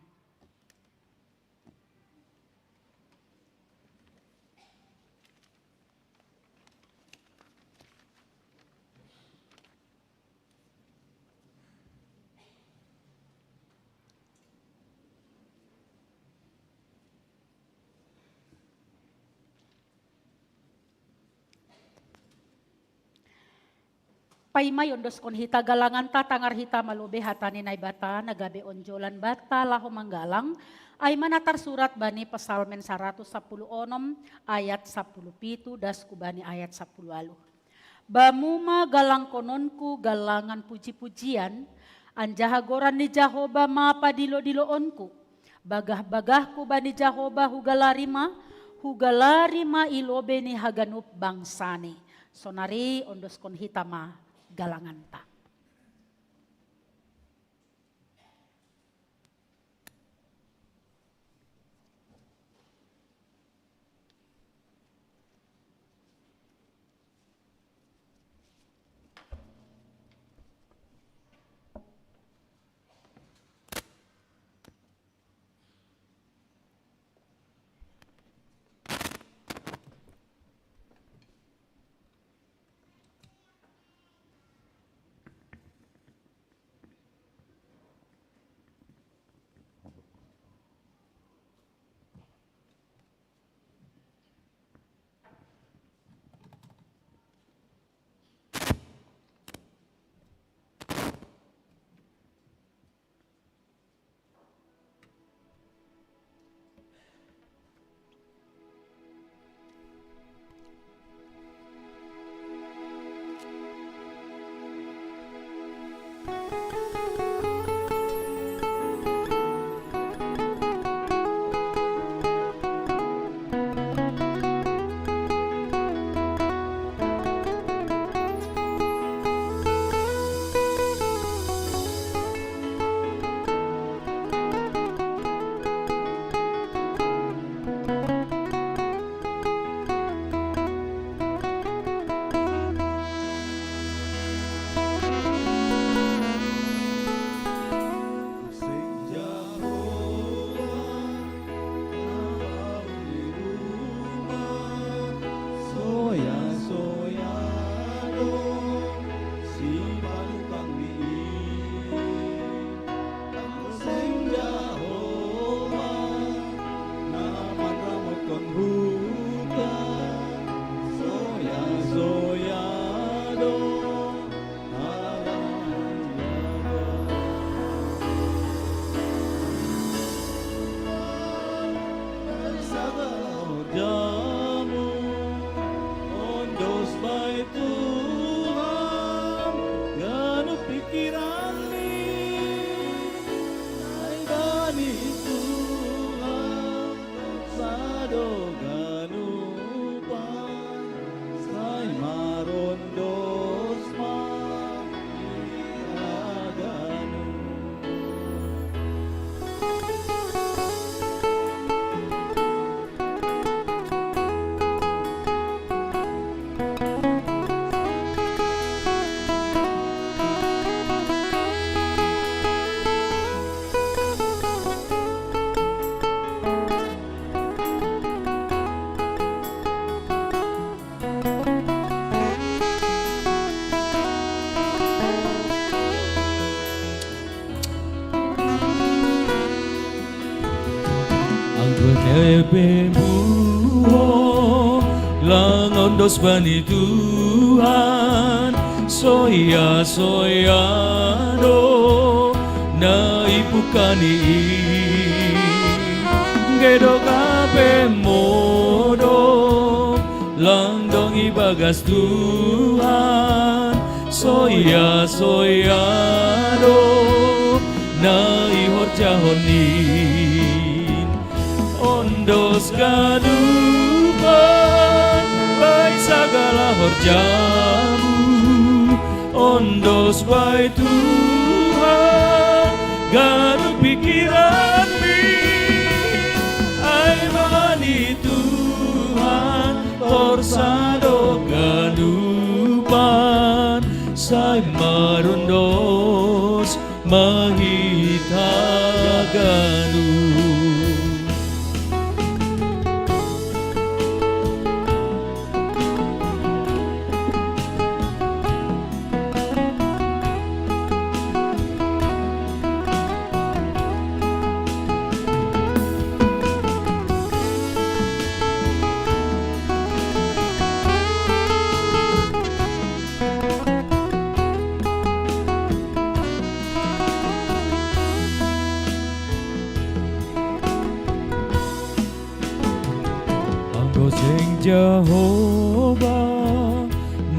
Paima iondoskon hita galanganta, tangar hita ma lobei hata ni Naibata na gabe onjolan banta laho manggalang, ai ma na tarsurat bani Psalmen saratus sapuluh onom ayat sapuluh pitu das hu bani ayat sapuluh ualuh. Bamu ma galangkononku galangan puji-pujian, anjaha goran ni Jahowa ma padilo-diloonku. Bagah-bagahku bani Jahowa hugalari ma, hugalari ma i lobei ni haganup bangsani. Sonari ondoskon hita ma galanganta. Ebemuho langondos bani Tuhan, soya soya do na ipukani. Gedo kape modo langdong ibagas Tuhan, soya soya do na ihorjahoni. Ondos ganupan bai sagala horjamu, ondos bai Tuhan ganup pikiranmi. Ai bani Tuhan torsado ganupan, sai marondos ma hita ganup. Anggo seng Jahowa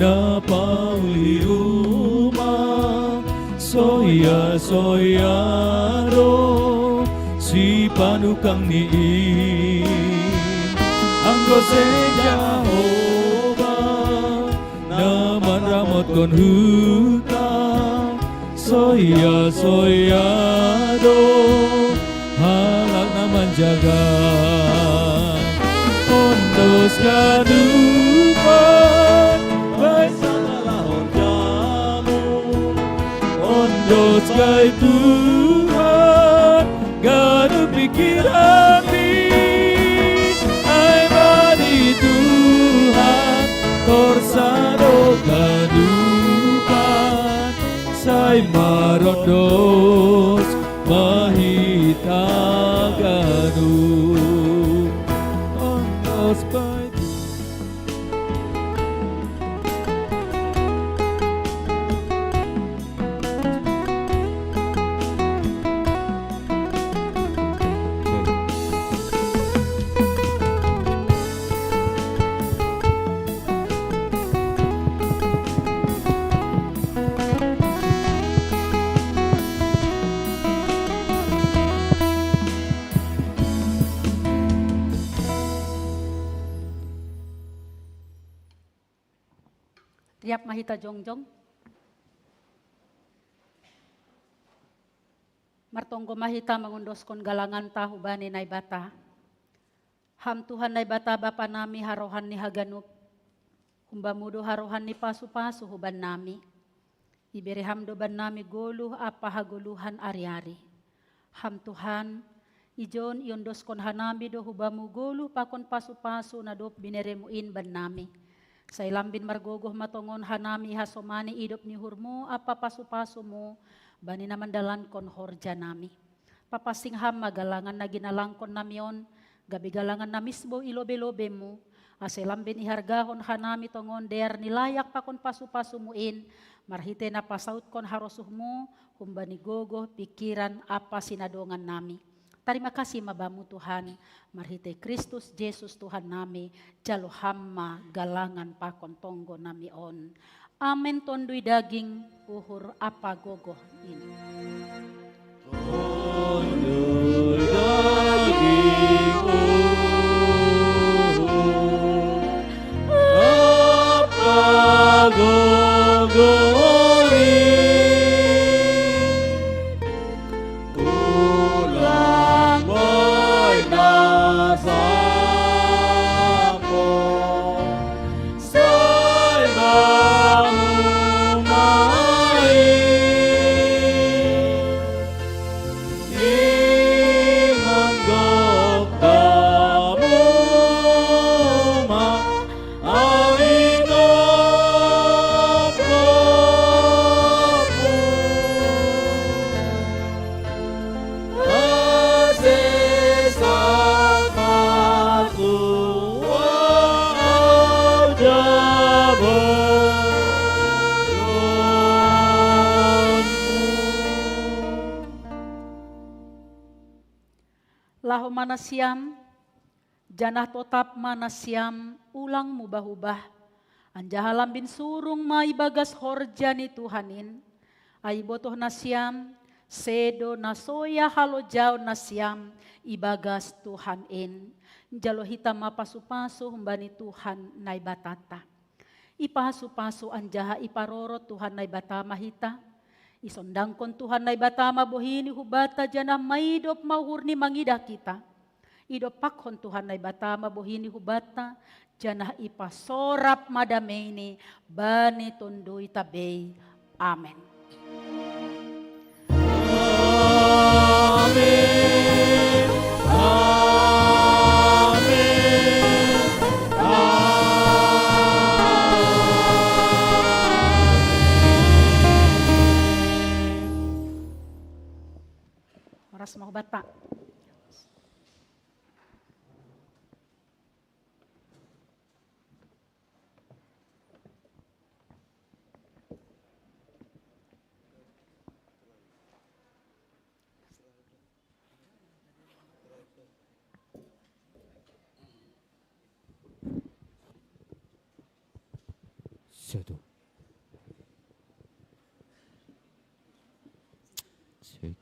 na pauli rumah, soya soya do sipanukangni i. Anggo seng Jahowa na manramotkon huta, soya soya do halak na manjaga. Ondos ganupan bai sagala horjamu, ondos gai Tuhan ganup pikiranmi. Ai bani Tuhan torsado ganupan, sai marondos ma hita ganup. Ondos bai Tiap ma hita jongjong. Martonggo ma hita mangondoskon galanganta hubani Naibata. Ham Tuhan Naibata Bapa nami harohan ni haganup, humbamu do harohan ni pasu-pasu huban nami. Ibere ham do bannami goluh ampa hagoluhan ari-ari. Ham Tuhan, ijon iondoskon hanami do hubamu goluh pakon pasu-pasu na dob bineremu in bannami. Sai lambin margogoh ma tongon hanami hasomani idop ni uhurmu ampa pasu-pasumu bani na mandalankon horjanami. Papansing ham ma galangan na ginalangkon nami on, gabe galangan na misbou i lobe-lobemu, ase lambin ihargahon hanami tongon dear ni layak pakon pasu-pasumu in, marhite na pasautkon harosuhmu humbani gogoh, pikiran ampa sinadongan nami. Tarima kasih ma Bamu Tuhan, marhite Kristus Jesus Tuhan nami, jalo ham ma galangan pakon tonggo nami on. Amen. Tonduy daging, uhur ampa gogoh in. Tonduy daging, uhur ampa gogoh in. Ulang bai na sampon, sai bangun ma i. Ingon gok Laho ma nasiam, janah totap ma nasiam ulang mubah-ubah, anjaha lambin surung ma ibagas horja ni Tuhan in, ai ibotoh nasiam, sedo na soya halojaon nasiam ibagas Tuhan in. Jalo hita ma pasu-pasu humbani Tuhan Naibatanta. Ipasu-pasu anjaha iparorot Tuhan Naibata ma hita. Isondangkon Tuhan Naibata ma bohi-Ni hubata janah maidop ma uhur-Ni mangidah kita. Idompakkon Tuhan Naibata ma bohi-Ni hubata, janah ipasorap ma damei-Ni bani tondoita bei. Amen. Amin. Amin. Amin. Horas ma hubata. Satu. Satu.